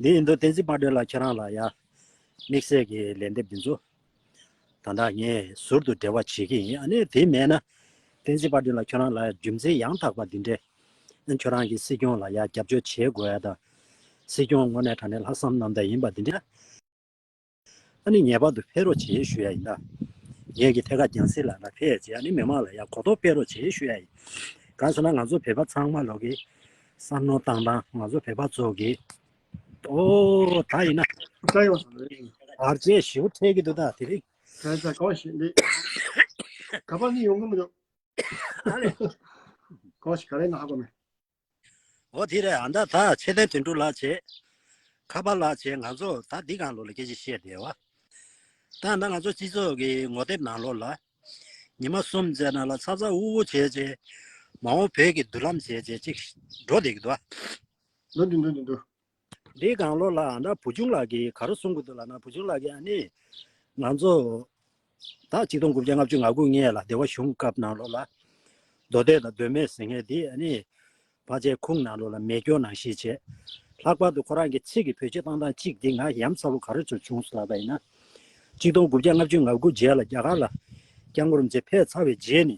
འདི་ཡིན་དུས་བསྟན་འཛིན་དཔལ་སྒྲོན་ལགས་ཁྱེད་རང་ལ་ཡ་དམིགས་བསལ་གྱི་ལན་འདེབས་འདི་ཚོ་ད་ལྟ་ངས་ཟུར་དུ་འབྲེལ་བ་བྱེད་ཀྱི་ཡིན། ཨ་ནི་དེ་མེད་ན་བསྟན་འཛིན་དཔལ་སྒྲོན་ལགས་ཁྱེད་རང་ལ་རྒྱུ་མཚན་ཡང་དག་པ་འདི་འདྲས། ཨ་ཁྱོད་རང་གིས་སྲིད་སྐྱོང་ལ་ཡ་རྒྱབ་སྐྱོར་བྱེད་དགོས་ཡ་དང་། སྲིད་སྐྱོང་དངོས་གནས་དྲང་གནས་ལྷག་བསམ་རྣམ་དག་ཡིན་པ་འདི་འདྲས། ཨ་ནི་ངེས་པར་དུ་ཕེབས་རོགས་བྱེད་ཞུ་ཡ་ཡིན་ད། ངེད་ཀྱི་ཐད་ཀར་རྒྱང་སྲིང་ལགས་ལ་ཕེབས་བྱས་ཨ་ནི་མི་མང་ལ་ཡ་གོ་རྟོགས་སྤེལ་རོགས་བྱེད་ཞུ་ཡ་ཡིན། གང་ཟེར་ན་ང་ཚོ་བོད་པ་ཚང་མ་ལོག་གི་བསམ་བློ་བཏང་སྟངས་ང་ཚོ་བོད་པ་ཚོ་གི། ཨོ་ད་ཡིན་ན། ད་ཡོང་སོང་རེད། བར་ཆད་ཞེ་པོ་འཕྲད་ཀྱི་འདུག་ད་དེ་རིང་། ད་ད་གང་ཞིག་འདི། ག་པར་ནི་ཡོང་གི་མི་འདུག་ཨ་ལེ། གང་ཞིག་ག་རེ་ན་ཧ་གོ་མེད། འོ་དེ་རེད། ཨ་ད་ད་ཆེ་བསྟན་དོན་གྲུབ་ལགས་བྱས། ཁ་པར་ལགས་བྱས། ང་ཚོ་ད་འདི་གང་ལོ་ལ་སྐད་ཆ་བཤད་བསྡད་བ། ད་ད་ང་ཚོ་སྤྱི་ཚོགས་ཀྱི་ངོ་དེབ་ནང་ལོགས་ལ། ཉི་མ་གསུམ་ཙམ་ནང་ལ་ཚ་ཚ་འུར་འུར་བྱས་བྱས། མ་འོངས་བོད་ཀྱི་མདུན་ལམ་བྱས་བྱས་ཅིག་འགྲོ་བསྡད་ཀྱི་འདུག་བ། འདུག་འདུག་འདུག་འདུག་འདུག་འདིའི་སྒང་ལོགས་ལ་ཨ་ནི་བུ་ཆུང་ལགས་ཀྱིས་ག་རེ་གསུང་གི་འདུག་ལབ་ན། བུ་ཆུང་ལགས་ཀྱིས་ཨ་ནི་ང་ཚོ་ད་ཆིག་སྟོང་དགུ་བརྒྱ་ལྔ་བཅུ་ང་དགུ་སྔོན་ལ་སྡེ་བ་གཞུང་སྐབས་ནང་ལོགས་ལ་མདོ་སྡེ་དང་མདོ་སྨད་ཟེར་མཁན་འདི་ཨ་ནི་ཕལ་ཆེར་ཁུངས་ནང་ལོགས་ལ་མེད་སྐྱོ་ནང་བཞིན་བྱས། ལྷག་པར་དུ་ཁོ་རང་གི་ཚིག་གི་བེད་སྤྱོད་བཏང་སྟངས་གཅིག་འདི་ང་ཡ་མཚར་པོ་ག་རེ་བྱུང་བྱུང་སོང་ལབ་པ་ཡིན་ན། ཆིག་སྟོང་དགུ་བརྒྱ་ལྔ་བཅུ་ང་དགུ་རྗེས་ལ་རྒྱ་གར་ལ་སྐྱབས་མགོན་རིན་པོ་ཆེ་ཕེབས་ཚར་བའི་རྗེས་ནས།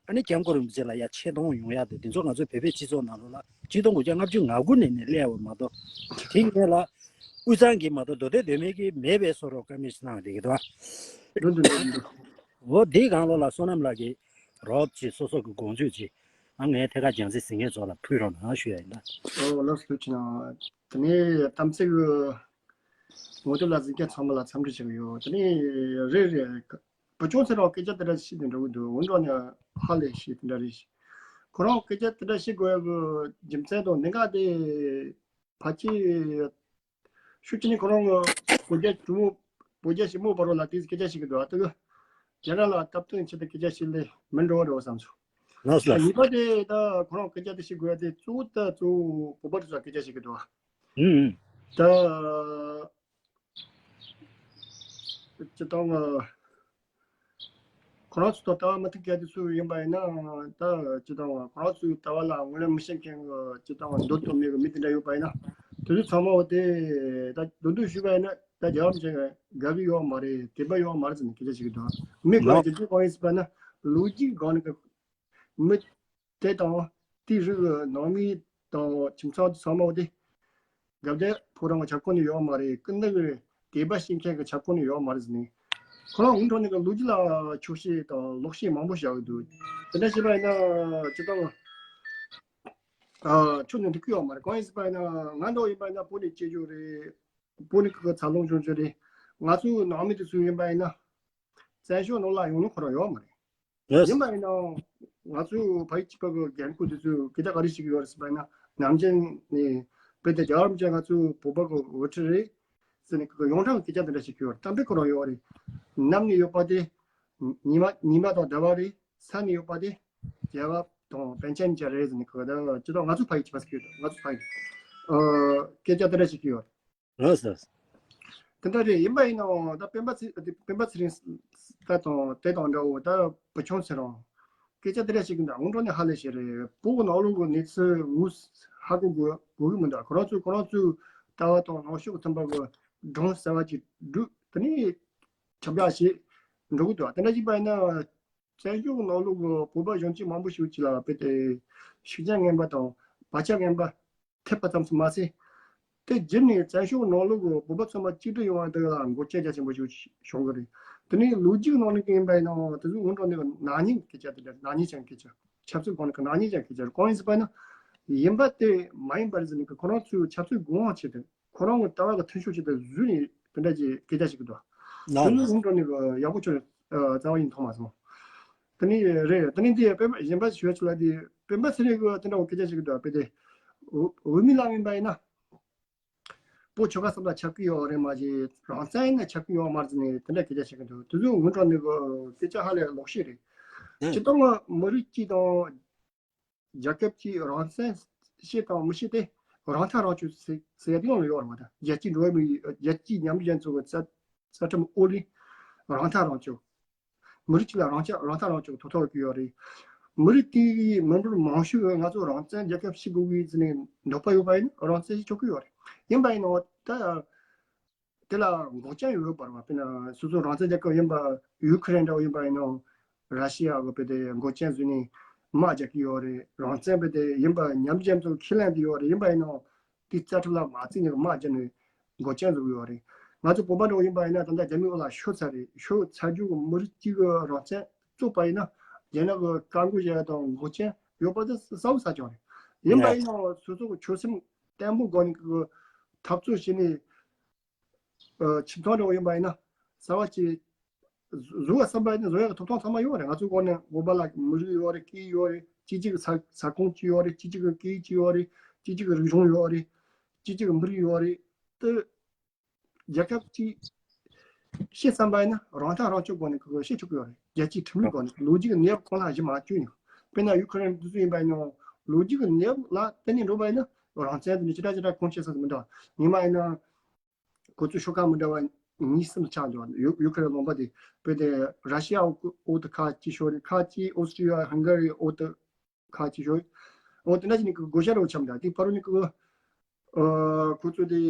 ཨ་ནི་སྐྱབས་མགོན་རིན་པོ་ཆེ་ལ་ཡ་ཆེ་མཐོང་ཡོང་ཡ་དེ་འདི་ཚོ་ང་ཚོའི་བོད་པའི་སྤྱི་ཚོགས་ནང་ལོགས་ལ་ཆིག་སྟོང་དགུ་བརྒྱ་ལྔ་བཅུ་ང་དགུ་ནས་ནས་སླེབས་པ་མ་གཏོགས། དེ་སྔོན་ལ་དབུས་གཙང་གི་མ་གཏོགས་མདོ་སྟོད་སྟོད་སྨད་ཀྱི་མེད་པའི་བཟོ་འདྲ་བཀའ་མོལ་ཞིག་གནང་བསྡད་ཀྱི་འདུག་ཨ། འགྲོ་འདུག་འགྲོ་འདུག་འོ་དེའི་སྒང་ལོགས་ལ་བསོད་ནམས་ལགས་ཀྱིས་རོབ་ཅིག་སོ་སོ་གི་དགོངས་ཚུལ་ཅིག་ཨ་ངའི་ཐད་ཀར་རྒྱང་སྲིང་ཟིན་མཁན་ཚོ་ལ་ཕུལ་རོགས་གནང་ཞུ་ཡ་ཡིན་ད། ཨོ་ལགས་སོ་ཐུགས་རྗེ་གནང་། དེ་ནས་གཏམ་ཚིག་ངོ་དེབ་ལ་གཟིགས་མཁན་ཚང་མ་ལ་འཚམས་འདྲི་ཞུ་གི་ཡོད། དེ་ནས་རེད་རེད། བུ་ཆུང་ཚེ་རིང་སྐད་ཆ་དེ་འདྲ་བཤད་དེ་འགྲོ་གི་འདུག་འོན་ཀྱང་ནི་ཧ་ལས་བཤད་དེ་འདྲ་རེད། ཁོ་རང་སྐད་ཆ་དེ་འདྲ་བཤད་དགོས་ཡག་གི་རྒྱུ་མཚན་དང་གནད་འགག་དེ་ཕལ་ཆེར་ཤུགས་ཆེ་ནི་ཁོ་རང་གི་བོད་རྒྱ་གྲུ་མོ་བོད་རྒྱ་ཞི་མོལ་བར་ལ་དེ་སྐད་ཆ་བཤད་ཀྱི་འདུག་ཨ་ཏི་གི་རྒྱ་ནག་ལ་སྟབས་བསྟུན་ཆེད་དུ་སྐད་ཆ་བཤད་ལེ་མི་འགྲོ་བ་རེད་བསམ་སོང་། ལགས་སོ། ལགས་སོ། གཉིས་པ་དེ་ད་ཁོ་རང་སྐད་ཆ་དེ་བཤད་དགོས་ཡག་དེ་གཙོ་བོ་ད་གཙོ་བོ་བོད་པ་དེ་ཚོ་སྐད་ཆ་བཤད་ཀྱི་འདུག་ཨ། ཧུམ་ཧུམ། ད། སྤྱིར་བཏང་ཁོ་རང་ཚོ་དང་ལྟ་བ་མི་མཐུན་མཁན་དེ་ཚོ་ཡིན་པ་ཡིན་ན་ད་སྤྱིར་བཏང་ཁོ་རང་ཚོའི་ལྟ་བ་ལ་ངོས་ལེན་མི་བྱེད་མཁན་གྱི་སྤྱིར་བཏང་འདོད་དོན་མེད་ཀྱི་མི་དེ་འདྲ་ཡོད་པ་ཡིན་ན་དེ་ཚོ་ཚང་མ་འོ་དེ་ད་འདོད་འདོད་ཞུས་པ་ཡིན་ན་ད་རྒྱལ་བ་རིན་པོ་ཆེ་དགའ་གི་ཡོད་མ་རེད། དད་པ་ཡོད་མ་རེད་ཟེར་ནས་སྐད་ཆ་བཤད་ཀྱི་འདུག་མི་གོ་ལགས། རྒྱུ་མཚན་གང་ཡིན་ཟེར་བ་ན་ལོ་རྒྱུས་སྒང་ནས་མི་དེ་དང་དེའི་རིགས་ནང་མི་དང་ཁྱིམ་ཚང་དེ་ཚང་མ་འོ་དེ། སྒབ་བདེ་ཕོ་བྲང་གི་ཁྱབ་ཁོངས་ནས་ཡོད་མ་རེད། ཀུན་ཏུ་དད་པ་བྱེད་མཁན་གྱི་ཁྱབ་ཁོངས་ནས་ཡོད་མ་རེད་ཟེར་ནས། ཁོ་རང་འུ་ཐོག་ནས་ཀྱི་ལོ་རྒྱུས་ལ་འཁྱོག་བཤད་དང་ལོག་བཤད་མང་པོ་བྱ་གི་འདུག་དེ་འདྲ་བྱས་པ་ཡིན་ན་སྤྱིར་བཏང་ཨ་ཁྱོན་ནས་འགྲིག་གི་ཡོད་མ་རེད། གང་ཡིན་ཟེར་པ་ཡིན་ན་ང་འདྲ་བོ་ཡིན་པ་ཡིན་ན་བོད་ནས་སྐྱེས་རྒྱུ་རེད། བོད་ནས་ཀྱི་འཚར་ལོངས་བྱུང་རྒྱུ་རེད། ང་ཚོའི་ནང་མི་དེ་ཚོ་ཡིན་པ་ཡིན་ན་བཙན་བྱོལ་ནང་ལ་ཡོང་མྱོང་ཁོ་རང་ཡོད་མ་རེད། ཡེས། ཡིན་པ་ཡིན་ནའང་ང་ཚོའི་བོད་སྤྱི་པ་གི་འགན་ཁུར་དེ་ཚོས་སྐད་ཆ་ག་རེ་བཤད་ཀྱི་ཡོད་རེད་ཟེར་བ་ཡིན་ན། ནམ་རྒྱུན་ནས་དཔེ་དེ་རྒྱལ་བ་རིན་པོ་ཆེ་ང་ཚོའི་བོད་པ་གི་དབུ་ཁྲིད་རེད་ཟེར་ནས་ཡོངས་གྲགས་སྐད་ཆ་དེ་འདྲ་བཤད་ཀྱི་ཡོད་རེད། གཏམ་དཔེ་ཁོ་རང་ཡོད་རེད། ནམ་ནས་ཡོད་པ་དེ་ཉི་མ་ཉི་མ་དང་ཟླ་བ་རེད། ས་ནས་ཡོད་པ་དེ་རྒྱལ་བ་དང་པཎ་ཆེན་བཅས་རེད་ཟེར་ནས་ཁོ་ད་ཅི་ད་ང་ཚོ་ཕ་ཡི་བྱིས་པ་ཟེར་གྱི་ཡོད། ང་ཚོ་ཕ་ཡི་ཨ་སྐད་ཆ་དེ་འདྲ་བཤད་ཀྱི་ཡོད་རེད། ལགས་སོ། དེ་འདྲ་རེད། ཡིན་པ་ཡིན་ནའང་ད་སྤེན་པ་ཚེ་སྤེན་པ་ཚེ་རིང་ད་དང་དེ་དང་འདྲ་བོ་ད་བུ་ཆུང་ཚེ་རིང་སྐད་ཆ་དེ་འདྲ་ཞིག་གི་འདྲ་འོང་འགྲོ་ནས་ཧ་ལས་ཤེས་རེད། བོད་ནང་ལོགས་ཀྱི་གནས་ཚུལ་ངོས་ཧ་གོ་དགོས་དགོས་ཀྱི་མི་འདུག་ཁོ་རང་ཚོས་ཁོ་རང་ཚོའི་ལྟ་བ་དང་ལངས་ཕྱོགས་མཐུན་པ་གི་སྒྲུང་གསར་བ་ཅིག་བསྒྲུགས་དེ་ནས་ཁྱབ་བསྒྲགས་བྱེད་འགྲོ་གི་འདུག་དེ་འདྲ་ཡིན་པ་ཡིན་ན། བཙན་བྱོལ་ནང་ལོགས་ཀྱི་བོད་པ་གཞོན་སྐྱེས་མང་པོ་ཞིག་ཅིག་ལ་དཔེ་དེ་ཤུགས་རྐྱེན་ངན་པ་དང་བག་ཆགས་ངན་པ་ཐེབས་པ་ཙམ་དུ་མ་ཟད། དེ་བརྒྱུད་ནས་བཙན་བྱོལ་ནང་ལོགས་ཀྱི་བོད་པ་ཚང་མ་གཅིག་སྒྲིལ་ཡོང་བ་དེ་ལ་འགོག་རྐྱེན་རྒྱ་ཆེན་པོ་ཞིག་བྱུང་གི་རེད། དེ་ནས་ལོ་རྒྱུས་ནང་ནས་ཡིན་པ་ཡིན་ནའང་དེ་ཚོའི་སྔོན་འགྲོ་ནས་ནག་ཉེས་སྐད་ཆ་དེ་འདྲ་ནག་ཉེས་ཅན་སྐད་ཆ། ཆབ་སྲིད་སྒང་ནས་ཀྱི་ནག་ཉེས་ཅན་སྐད་ཆ་གང་ཡིན་ཟེར་བ་ན། ཡིན་པ་དེ་མ་ཡིན་པ་རེད་ཟེར་ནས་ཀྱི་ཁོ་རང་ཚོའི་ཆབ་སྲིད་དགོས་དབང་ཆེད་དུ། ཁོ་རང་གི་ལྟ་བ་གི་མཐུན་ཕྱོགས་ཆེད་དུ་བཟོས་ནས་དེ་འདྲ་ཅིག་སྐད་ཆ་ཞིག་གི་འདུག་དེ་ནི་ལུང་དྲངས་ནས་གི་ཡག་པོ་ཆོད་རྩ་བ་ཡིན་མཐོང་མ་སོང་། དེ་ནི་རེད། དེ་ནི་འདི་སྤེན་པ་གཞན་པ་ཞུ་ཆོག་ལ་འདི་སྤེན་པ་ཚེ་རིང་གི་དེ་འདྲ་བོ་སྐད་ཆ་ཞིག་གི་འདུག་དཔེ་དེ་འོས་མི་ལ་ཡིན་པ་ཡིན་ན་བོད་ཆོལ་ཁ་གསུམ་ལ་ཆགས་ཀྱི་ཡོད་རེད་མ་གཞི་རང་བཙན་ཡིན་ན་ཆགས་ཀྱི་ཡོད་མ་རེད་ཟེར་ནས་དེ་འདྲ་སྐད་ཆ་ཞིག་གི་འདུག་དེ་ཚོ་ལུང་དྲངས་ནས་གི་སྐད་ཆ་ཧ་ལས་ལོག་ཤེས་རེད། སྤྱིར་བཏང་མི་རིགས་གཅིག་དང་། རྒྱལ་ཁབ་ཀྱིས་རང་བཙན་བཤད་དང་མི་བཤད་དེ་རང་ཐག་རང་གཅོད་ཟེར་ཟེར་ཡ་དེ་ཡང་ཡོད་རེད་བ། ད་རྒྱལ་སྤྱིའི་འགྲོ་བ་མིའི་རྒྱལ་སྤྱིའི་མཉམ་འབྲེལ་རྒྱལ་ཚོགས་ཀྱི་རྩ་རྩ་ཁྲིམས་ཨོ་ལི་རང་ཐག་རང་གཅོད། མི་རིགས་གཅིག་ལ་རང་ཅག་རང་ཐག་རང་གཅོད་ཐོབ་ཐང་ཡོད་ཀྱི་ཡོད་རེད། མི་རིགས་དེའི་མི་འབོར་མང་ཤོས་ང་ཚོ་རང་བཙན་རྒྱལ་ཁབ་ཞིག་དགོས་ཀྱི་ཟེར་ནས་འདོད་པ་ཡོད་པ་ཡིན་ན་རང་བཙན་ཞིག་ཆོག་གི་ཡོད་རེད། ཡིན་པ་ཡིན་ནའང་ད། དེ་ལ་འགོག་རྐྱེན་ཡོད་པ་རེད་བ། དཔེར་ན་སོ་སོ་རང་བཙན་རྒྱལ་ཁབ་ཡིན་པ་ཡུ་ཁུ་རེན་འདྲ་བོ་ཡིན་པ་ཡིན་ནའང་ར་ཤི་ཡ་གི་དཔེ་དེ་འགོག་རྐྱེན་བཟོས་ནས་དམག་རྒྱག་གི་ཡོད་རེད། རང་བཙན་དཔེ་དེ་ཡིན་པ་མཉམ་འབྲེལ་རྒྱལ་ཚོགས་ཁས་ལེན་དེ་ཡོད་རེད། ཡིན་པ་ཡིན་ནའང་དེ་རྩ་ཁྲིམས་ལ་མ་བརྩིས་ནས་དམག་རྒྱག་ནས་འགོག་རྐྱེན་བཟོ་གི་ཡོད་རེད། ང་ཚོ་བོད་པ་འདྲ་བོ་ཡིན་པ་ཡིན་ན། ད་ལྟ་རྒྱ་མིའི་འོག་ལ་ཤོར་ཚར་རེད། ཤོར་ཚར་རྒྱུ་གི་མི་རིགས་གཅིག་གི་རང་བཙན་རྩོད་པ་ཡིན་ན། རྒྱ་ནག་གི་བཀག་འགོག་བྱེད་ཡ་དང་འགོག་རྐྱེན་ཡོད་པ་དེ་གསལ་པོ་གསལ་རྐྱང་རེད། ཡིན་པ་ཡིན་ནའང་སོ་སོ་གི་ཆོད་སེམས་བརྟན་པོ་སྒོ་ནས་གི་འཐབ་རྩོད་བྱས་ནས། ཨ། ཁྱིམ་ཚང་འདྲ་བོ་ཡིན་པ་ཡིན་ན། གསར་པ་ཅིག་བཟོ་བ་བསམ་པ་ཡིན་ན་བཟོ་ཡག་གི་ཐོབ་ཐང་ཚང་མ་ཡོད་རེད། ང་ཚོའི་སྒོ་ནས་བོད་པ་ལ་མི་རིགས་ཡོད་རེད། སྐད་ཡིག་ཡོད་རེད། གཅིག་གཅིག་གི་ས་ས་ཁོངས་གཅིག་ཡོད་རེད། གཅིག་གཅིག་གི་སྐད་ཡིག་གཅིག་ཡོད་རེད། གཅིག་གཅིག་གི་རིག་གཞུང་ཡོད་རེད། གཅིག་གཅིག་གི་མི་རིགས་ཡོད་རེད། དེ་རྒྱལ་ཁབ་ཅིག་བཤད་བསམ་པ་ཡིན་ན་རང་ཐག་རང་གཅོད་སྒོ་ནས་ཁོ་བཤད་ཆོག་གི་ཡོད་རེད། རྒྱལ་སྤྱིའི་ཁྲིམས་ལུགས་སྒོ་ནས། ལོ་རྒྱུས་ཀྱི་གནས་བབ་གང་ལ་གཞི་མ་བཅོལ་ཡང་། དཔེར་ན་ཡུ་ཁུ་རེན་དེ་ཚོ་ཡིན་པ་ཡིན་ནའང་ལོ་རྒྱུས་ཀྱི་གནས་བབ་ལ་བརྟེན་ནས་འགྲོ་བ་ཡིན་ན་རང་བཙན་དེ་ནི་ཅི་འདྲ་ཅི་འདྲ་གང་བྱེད་ས་སུ་མི་འདྲ་བ། ཉི་མ་ཡིན་ན། ཁོ་ཚོའི་ཤོག་ཁག་མི་འདྲ་བ་གཉིས་གསུམ་ཆགས་འདུག། ཡུ་ཡུ་ཁུ་རེན་ལུང་པ་དེ། དཔེར་ན་ར་ཤི་ཡ་འོག་འོག་ཏུ་ཁག་ཅིག་ཤོར་རེད། ཁག་ཅིག་ཨོ་སི་ཀྲི་ཡ་ཧང་ག་རི་འོག་ཏུ་ཁག་ཅིག་ཤོར་རེད། འོ་དེ་འདྲ་ཞིག་ནི་གི་བགོ་བཤའ་རོགས་འཆམ་འདྲ། དེ་བར་དུ་ནི་གི། ཨ། ཁོ་ཚོ་དེ།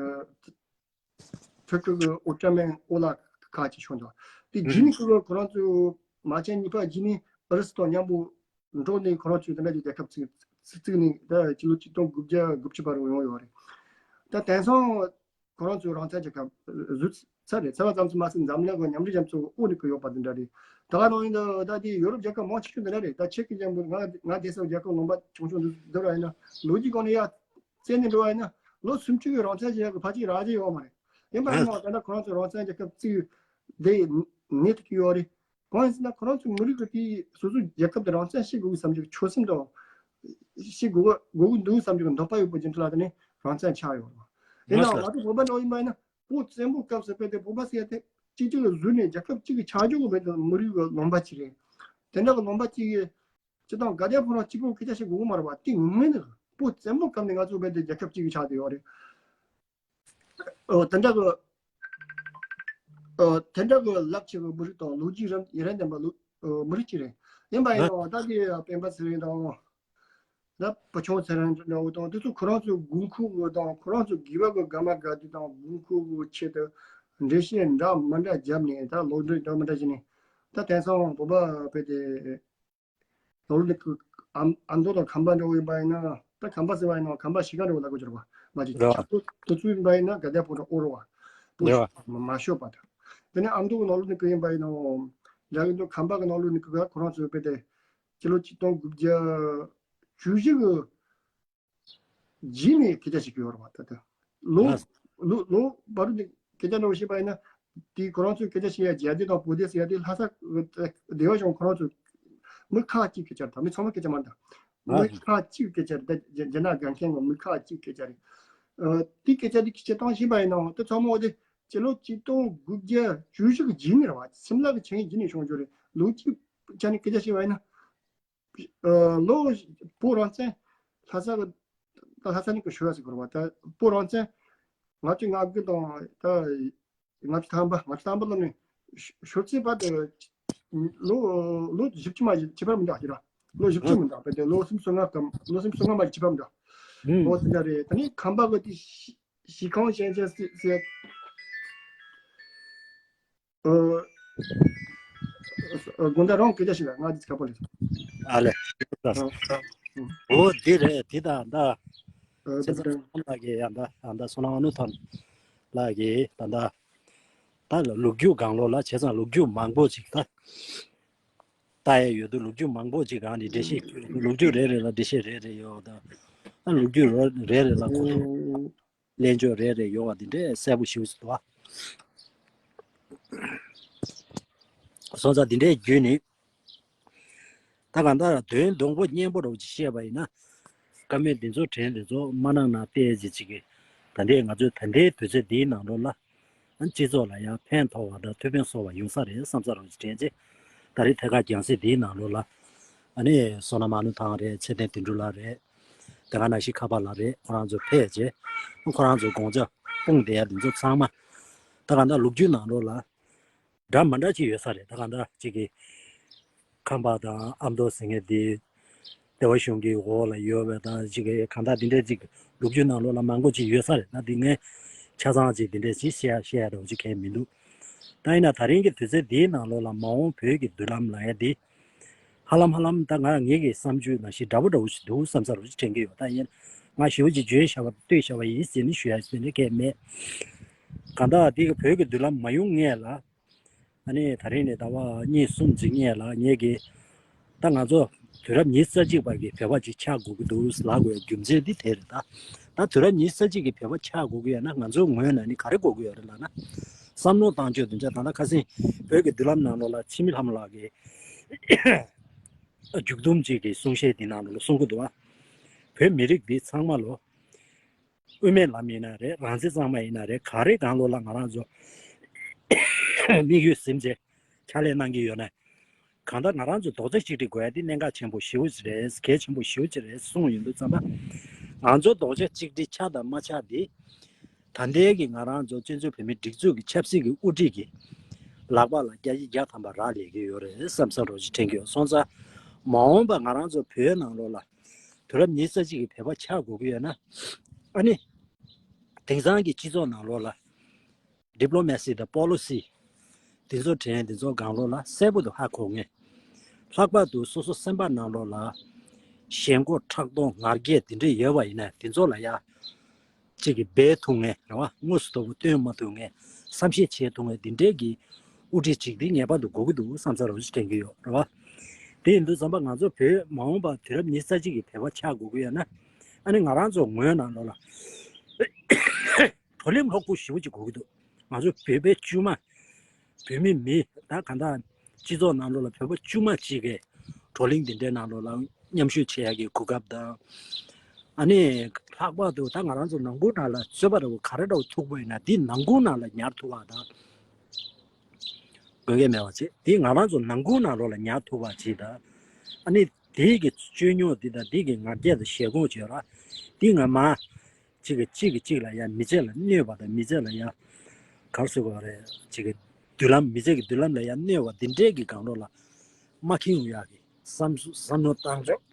ཨ། ཐུར་ཁེ་གི་ཨོ་ཏོ་མན་འོག་ལ་ཁག་ཅིག་ཤོར་འདུག། དེ་རྗེས་ནི་གི་ཁོ་རང་ཚོ་མ་བྱན་གཉིས་པ་རྗེས་ནི་ཨུ་རུ་སུ་དང་མཉམ་པོ། འགྲོ་ནས་ཁོ་རང་ཚོས་དེ་འདྲ་གི་རྒྱལ་ཁབ་བཙུགས་བཙུགས་ནས་ད་ཕྱི་ལོ་ཆིག་སྟོང་དགུ་བརྒྱ་དགུ་བཅུ་བར་ཡོང་ཡོད་རེད། ད་དེང་སང་ཁོ་རང་ཚོའི་རང་བཙན་རྒྱལ་ཁབ་བཟོས་ཚར་རེད། ཚར་བ་ཙམ་ཞིག་མ་ཟད་འཛམ་གླིང་གི་མཉམ་འབྲེལ་རྒྱལ་ཚོགས་འོག་ནས་ཀྱི་ཡོད་པ་འདི་འདྲ་རེད། ད་ག་ནང་ཡིན་ད་ད་དེ་ཡོ་རོབ་རྒྱལ་ཁབ་མང་ཆེ་ཤོས་འདི་འདྲ་རེད། ད་ཆེ་གི་རྒྱལ་པོ་ང་ང་བསྡད་ས་རྒྱལ་ཁབ་ལུང་པ་ཆུང་ཆུང་འདི་འདི་ར་ཡིན་ན་ལོ་རྒྱུས་སྒང་ནས་ཡ་བཙལ་ནས་འགྲོ་བ་ཡིན་ན་ལོ་སུམ་ཅུ་གི་རང་བཙན་ཞིག་ཡག་གི་ཕལ་ཆེར་རག་རྒྱུ་ཡོད་མ་རེད། ཡིན་པ་ཡིན་ནའང་ད་ལྟ་ཁོ་རང་ཚོ་རང་བཙན་རྒྱལ་ཁབ་བཙུགས་བསྡད་ནས་ཐུག་གི་ཡོད་རེད། གང་ཡིན་ཟེར་ན་ཁོ་རང་ཚོའི་མི་རིགས་ཀྱི་དེ་སོ་སོའི་རྒྱལ་ཁབ་དེ་རང་བཙན་བྱེད་དགོས་ཀྱི་བསམ་རྒྱུ་ཆོད་སེམས་དང་། བྱེད་དགོས་དགོས་ཀྱི་འདུག་བསམ་རྒྱུ་གི་འདོད་པ་ཡོད་པ་རྒྱུ་མཚན་ལ་བརྟེན་ནས་རང་བཙན་ཆགས་ཡོད་རེད། དེ་ཡིན་ནའང་ང་ཚོ་བོད་པ་འདྲ་བོ་ཡིན་པ་ཡིན་ན་བོད་བཙན་པོའི་སྐབས་སུ་དཔེ་དེ་བོད་པ་ཟེར་ཡ་དེ་གཅིག་གཅིག་ལ་གཟུར་ནས་རྒྱལ་ཁབ་གཅིག་གི་ཆགས་རྒྱུ་གི་དཔེ་དེ་མི་རིགས་ཀྱི་ལུང་པ་གཅིག་རེད། དེ་འདྲ་གི་ལུང་པ་གཅིག་གི་སྤྱི་དང་དགའ་ལྡན་ཕོ་བྲང་གཅིག་པོ་སྐད་ཆ་བཤད་དགོས་ཀྱི་མ་རེད་པ། དེ་ངོས་ནས་བོད་བཙན་པོའི་སྐབས་ནས་ང་ཚོ་དཔེ་དེ་རྒྱལ་ཁབ་གཅིག་གི་ཆགས་བསྡད་ཡོད་རེད། ཨོ། དེ་འདྲ་གི། ཨོ། དེ་འདྲ་གི་རླབས་ཆེ་བའི་མི་རིགས་དང་ལོ་རྒྱུས་རིམ་ཡུན་རིང་ལྡན་པ་ལོ། ཨོ། མི་རིགས་ཅིག་རེད། ཡིན་པ་ཡིན་ནའང་ད་དེ་སྤེན་པ་ཚེ་རིང་དང་། ད་བུ་ཆུང་ཚེ་རིང་འདྲ་བོ་དང་དེ་ཚོ་ཁོ་རང་ཚོའི་དགོས་མཁོ་གི་དང་ཁོ་རང་ཚོ་དགེ་བ་གི་དགའ་མ་དགའ་བདེ་དང་དགོས་མཁོ་གི་ཆེད་དུ་འགྲེལ་བཤད་འདྲ་མི་འདྲ་བརྒྱབ་ནས་ད་ལོ་འདྲི་འདྲ་མི་འདྲ་བྱས་ནས་ད་དེང་སང་བོད་པ་དཔེ་དེ། ནོར་ལུག་ཨ་མདོ་དང་ཁམས་པ་འདྲ་བོ་ཡིན་པ་ཡིན་ན། ད་ཁམས་པ་ཟེར་བ་ཡིན་ན་ཁམས་པ་གཞིས་ཀ་འདྲ་བོ་ལ་གོ་གྱུར་བ་མ་གཅིག་རེད་བ། ཆབ་ཏུ་དེ་ཚོ་ཡིན་པ་ཡིན་ན་དགའ་ལྡན་ཕོ་བྲང་ཨོ་རོ་བ་པོ་རེད་བ། མ་ཤོར་བ་དང་། དེ་ནས་ཨ་མདོ་གི་ནོར་ལུག་ནི་གི་ཡིན་པ་ཡིན་ན། འདྲ་གི་འདུག། ཁམས་པ་གི་ནོར་ལུག་ནི་གི་ཁོ་རང་ཚོའི་དཔེ་དེ་སྤྱི་ལོ་ཆིག་སྟོང་དགུ་བརྒྱ་བཅུ་བཞི་གི་རྗེས་ནས་སྐད་ཆ་བཤད་ཀྱི་ཡོད་རེད་བ། ད་ལྟ་ལོ་ལོ་ལོ་བར་དུ་སྐད་ཆ་འདྲ་བོ་བཤད་པ་ཡིན་ན། དེ་ཁོ་རང་ཚོས་སྐད་ཆ་བཤད་ཡ་རྒྱ་སྡེ་དང་བོད་སྡེ་ཟེར་ཡ་དེ་ལྷ་ས་སྡེ་བ་གཞུང་ཁོ་རང་ཚོས་མི་ཁག་གཅིག་སྐད་ཆ་རེད། ད་མི་ཚང་མ་སྐད་ཆ་མ་རེད། ད་མི་ཁག་གཅིག་སྐད་ཆ་རེད། ད་རྒྱ་རྒྱ་ནག་དགའ་མཁན་གྱི་མི་ཁག་གཅིག་སྐད་ཆ་རེད། ཨ། དེ་སྐད་ཆ་དེ་སྐད་ཆ་བཏང་བཞིན་པ་ཡིན་ནའང་དེ་ཚང་མ་འོ་དེ་སྤྱི་ལོ་ཆིག་སྟོང་དགུ་བརྒྱ་བཅུ་བཞི་གི་རྗེས་ནས་རེད་བ། སིམ་ལ་གི་ཆིངས་ཡིག་རྗེས་ནས་བྱུང་རྒྱུ་རེད། ལོ་གཅིག་ཆ་ནས་སྐད་ཆ་བཤད་པ་ཡིན་ན། ཨ། ལོ་བོད་རང་བཙན་ལྷ་ས་གི་ད་ལྷ་ས་ནས་ཀྱི་ཞུ་བ་ཟིག་གོ་ར་བ། ད་བོད་རང་བཙན་ལྔ་བཅུ་ང་དགུ་དང་ད་ལྔ་བཅུ་ཐམ་པ་ལྔ་བཅུ་ཐམ་པ་ལོ་ནས་ཞུ་ཚེ་བར་དུ་ལོ་ལོ་བཞི་བཅུ་མ་ཞིག་ཕྱིན་པ་མི་འདུག་ཨ། ཅི་ར་ལོ་བཞི་བཅུ་མི་འདུག་བས་ཏེ་ལོ་སུམ་ཅུ་སོ་ལྔ་གམ་ལོ་སུམ་ཅུ་སོ་ལྔ་མ་ཞིག་ཕྱིན་པ་མི་འདུག། ཨོ་དེ་འདྲ་རེད། ད་ནི་ཁམས་པ་གི་དེ་གཞིས་ཁམས་ཞིང་ཆེན་ཟེར་ཟེར། ཨ། དགོང་དག་རང་སྐད་ཆ་ཞིག་ལ་ང་འདི་ཚོ་ཁ་པར་ལས། ཨ་ལས། ཨ། ཨ། ཨོ་འདི་རེད། འདི་དང་ད། ཨ། ད་ད་ལགས་ཀྱིས་ཡང་ད་ཡང་ད་བསོད་ནམས་ཨ་ནུ་ཐོན་ལགས་ཀྱིས་ད་ད་ད་ལོ་རྒྱུས་སྒང་ལོགས་ལ་བྱས་ཙང་ལོ་རྒྱུས་མང་པོ་ཅིག་ད་ལྟ་ཡས་ཡོད་དུས་ལོ་རྒྱུས་མང་པོ་ཅིག་སྒང་ནས་འགྲེལ་བཤད་ལོ་རྒྱུས་རེ་རེ་ལ་འགྲེལ་བཤད་རེ་རེ་ཡོད་ད། ད་ལོ་རྒྱུས་རེ་རེ་ལ་གོ་ཐོས། གླེང་བརྗོད་རེ་རེ་ཡོད་པ་འདི་འདྲའི་གསལ་པོ་ཞེ་པོ་ཞིག་འདུག་ཨ། སོང་ཙང་འདི་འདྲའི་བརྒྱུད་ནས་ད་གང་ལྟར་དོན་སྡོང་པོ་སྙན་པོ་རོ་ཅིག་བཤད་པ་ཡིན་ན། བཀའ་མོལ་འདི་ཚོ་དྲན་འདི་ཚོ་མ་གནང་ན་བལྟས་ཅིག་ཅིག་གི་ད་འདྲའི་ང་ཚོའི་ད་ལྟའི་དུས་ཚོད་འདིའི་ནང་ལོགས་ལ་སྤྱི་ཚོགས་ལ་ཡང་ཕན་ཐོགས་པ་དང་ཐུགས་ཕན་གསོས་པ་ཡོང་ས་རེད་བསམ་ས་རོ་ཅིག་དྲན་ཅིག། ད་རེས་ཐད་ཀར་རྒྱང་སྲིང་འདིའི་ནང་ལོགས་ལ་ཨ་ནི་བསོད་ནམས་ཨ་ནུ་ཐང་རེད། ཚེ་བརྟན་དོན་གྲུབ་ལགས་རེད། དེ་ག་ནང་བཞིན་ཁ་པར་ལགས་རེད། ཁོ་རང་ཚོ་ཕེབས་རྗེས་ཁོ་རང་ཚོ་དགོངས་འཆར་སྤུངས་བསྡད་ཡ་འདི་ཚོ་ཚང་མ་ད་གང་ལྟར་ལོ་རྒྱུས་ནང་ལོགས་ལ་འདྲ་མི་འདྲ་ཅིག་ཡོད་ས་རེད། ད་གང་ལྟར་ཅིག་གི་ཁམས་པ་དང་ཨ་མདོ་ཟེར་མཁན་འདི་སྡེ་བ་གཞུང་གི་འོག་ལ་ཡོད་པ་དང་ཅིག་གི་གང་ལྟར་འདི་འདྲའི་ཅིག་ལོ་རྒྱུས་ནང་ལོགས་ལ་མང་པོ་ཅིག་ཡོད་ས་རེད། ད་འདི་ངས་ཆ་ཚང་ཅིག་འདི་འདྲའི་ཅིག་བཤད་ཡ་བཤད་ཡ་འདྲ་བོ་ཅིག་གང་ཡང་མི་འདུག། ད་ཡིན་ན་ད་རིང་གི་དུས་ཚོད་འདིའི་ནང་ལོགས་ལ་མ་འོངས་བོད་ཀྱི་མདུན་ལམ་ལ་ཡ་འདི་ཧ་ལམ་ཧ་ལམ་ད་ང་ངེད་ཀྱི་བསམ་ཚུལ་ནང་བཞིན་འདྲ་པོ་འདྲ་བོ་ཞིག་འདུག་བསམ་ས་རུ་ཞིག་དྲན་གྱི་ཡོད། ད་ཡིན་ང་ཞེ་པོ་ཅིག་བརྗོད་བཞག་པ་ལྟོས་བཞག་པ་ཡིན་ཟེར་ནས་ཞུ་ཡ་ཟེར་ནས་གང་ཡང་མེད། གང་ལྟར་འདི་གི་བོད་ཀྱི་མདུན་ལམ་མ་ཡོང་སྔས་ལ། ཨ་ནི་ད་རིང་ནས་ཟླ་བ་གཉིས་གསུམ་ཅིག་སྔས་ལ་ངེད་ཀྱིས་ད་ང་ཚོ་དུས་རབས་ཉི་ཤུ་རྩ་གཅིག་པ་གི་བོད་པ་ཅིག་ཆགས་དགོས་ཀྱི་འདུག་ལབ་དགོས་རྒྱུ་མཚན་འདི་དེ་རེད་ད། ད་དུས་རབས་ཉི་ཤུ་རྩ་གཅིག་གི་བོད་པ་ཆགས་དགོས་ཀྱི་ཡོད་ན་ང་ཚོའི་ངོས་ནས་ནི་ག་རེ་དགོས་ཀྱི་ཡོད་རེད་ལབ་ན། བསམ་བློ་བཏང་ཕྱོགས་དེ་འདྲ་ད་ལྟ་ཁ་སང་བོད་ཀྱི་མདུན་ལམ་ནང་ལོགས་ལ་འཆི་མེད་ལྷ་མོ་ལགས་ཀྱིས་མཇུག་སྡོམ་ཅིག་གི་གསུང་བཤད་འདི་ནང་ལོགས་ལ་གསུང་གི་འདུག་བ། བོད་མི་རིགས་འདི་ཚང་མ་ལོ། དབུ་མའི་ལམ་ཡིན་ན་རེད། རང་བཙན་གཙང་མ་ཡིན་ན་རེད། ག་རེ་གང་ལོགས་ལ་ང་རང་ཚོ་དམིགས་ཡུལ་ཟིན་བྱས་ཕྱག་ལས་གནང་གི་ཡོད་ན། གང་ལྟར་ང་རང་ཚོ་རྡོག་རྩ་གཅིག་སྒྲིལ་དགོས་ཡ་དེ་གནད་འགག་ཆེན་པོ་ཞེ་པོ་ཅིག་རེད། གལ་ཆེན་པོ་ཞེ་པོ་ཅིག་རེད་གསུངས་ཡོང་དུས་ཙམ་པ། ང་ཚོ་རྡོག་རྩ་གཅིག་སྒྲིལ་ཆགས་དང་མ་ཆགས་དེ། ད་ལྟའི་གི་ང་རང་ཚོ་བཙན་བྱོལ་བོད་མིའི་སྒྲིག་འཛུགས་ཀྱི་ཆབ་སྲིད་ཀྱི་དབུ་ཁྲིད་ཀྱི་ལག་པ་ལ་བརྒྱ་ཆ་བརྒྱ་ཐམ་པ་རག་ལས་ཀྱི་ཡོད་རེད་བསམ་བསམ་རོགས་ཅིག་དྲན་གྱི་ཡོད། སོང་ཙང་མ་འོངས་པ་ང་རང་ཚོ་བོད་ནང་ལོགས་ལ་དུས་རབས་ཉི་ཤུ་རྩ་གཅིག་གི་བོད་པ་ཆགས་དགོས་ཀྱི་ཡོད་ན། ཨ་ནི་དེང་སང་གི་སྤྱི་ཚོགས་ནང་ལོགས་ལ་ཌི་པི་ལོ་མེ་སི་དང་པོ་ལི་སི་དེ་ཚོ་དྲན་དེ་ཚོ་སྒང་ལོགས་ལ་གསལ་པོ་དུ་ཧ་གོ་ངེས། ལྷག་པར་དུ་སོ་སོ་སེམས་པ་ནང་ལོགས་ལ་ཞེན་ཁོག་ཕྲག་དོག་ང་རྒྱལ་དེ་འདྲ་ཡོད་པ་ཡིན་ན་དེ་ཚོ་ལ་ཡ། གཅིག་གིས་འབད་ཐུབ་མཁན་རེད་བ། དངོས་སུ་དོ་ཕོག་སྟོན་མ་ཐུབ་མཁན། བསམ་ཤེས་བྱེད་ཐུབ་མཁན་འདི་འདྲའི་གི་དབུ་ཁྲིད་ཅིག་འདི་ངེས་པར་དུ་དགོས་ཀྱི་འདུག་བསམ་ས་རོགས་ཞིག་དྲན་གྱི་ཡོད་རེད་བ། དེ་ཡིན་དུས་ཙམ་པ་ང་ཚོ་བོད་མ་འོངས་པ་དུས་རབས་ཉི་ཤུ་རྩ་གཅིག་གི་བོད་པ་ཆགས་དགོས་ཀྱི་ཡོད་ན། ཨ་ནི་ང་རང་ཚོ་ངོས་ནང་ལོགས་ལ་བགྲོ་གླེང་ལྷུག་པོ་ཞེ་པོ་ཅིག་དགོས་ཀྱི་འདུག་ང་ཚོ་བོད་པའི་དཀྱུས་མ། བོད་མི་མི་ད་ག་འདྲ་སྤྱི་ཚོགས་ནང་ལོགས་ལ་བོད་པ་དཀྱུས་མ་གཅིག་གིས་བགྲོ་གླེང་འདི་འདྲའི་ནང་ལོགས་ལ་མཉམ་ཞུགས་བྱེད་ཡག་གི་གོ་སྐབས་དང་། ཨ་ནི་ལྷག་པར་དུ་ད་ང་རང་ཚོ་ནང་ཁུལ་ནང་ལ་རྩོད་པ་འདྲ་བོ་ག་རེ་འདྲ་བོ་ཐུག་པ་ཡིན་ན་འདི་ནང་ཁུལ་ནང་ལ་ཉར་ཐུབ་པ་དང་། དགོས་ངེས་མེད་པ་བྱེད་འདི་ང་རང་ཚོ་ནང་ཁུལ་ནང་ལོགས་ལ་ཉར་ཐུབ་པ་བྱེད་དང་། ཨ་ནི་དེའི་གི་སྤྱོད་ཉོག་འདི་དང་འདི་གི་ང་རྒྱལ་དང་ཞེ་སྐོང་བྱེད་ར་འདི་ང་མ། གཅིག་གིས་གཅིག་གིས་གཅིག་ལ་ཡ་མི་ཚེ་ལ་གནོད་པ་དང་མི་ཚེ་ལ་ཡ་གར་སོ་ག་རེ་གཅིག་གི་མདུན་ལམ་མི་ཚེ་གི་མདུན་ལམ་ལ་ཡ་གནོད་པ་འདི་འདྲའི་གི་སྒང་ལོགས་ལ་མ་ཁེངས་ཡོང་ཡག་གི་བསམ་བསམ་བློ་བཏང་ཕྱོགས་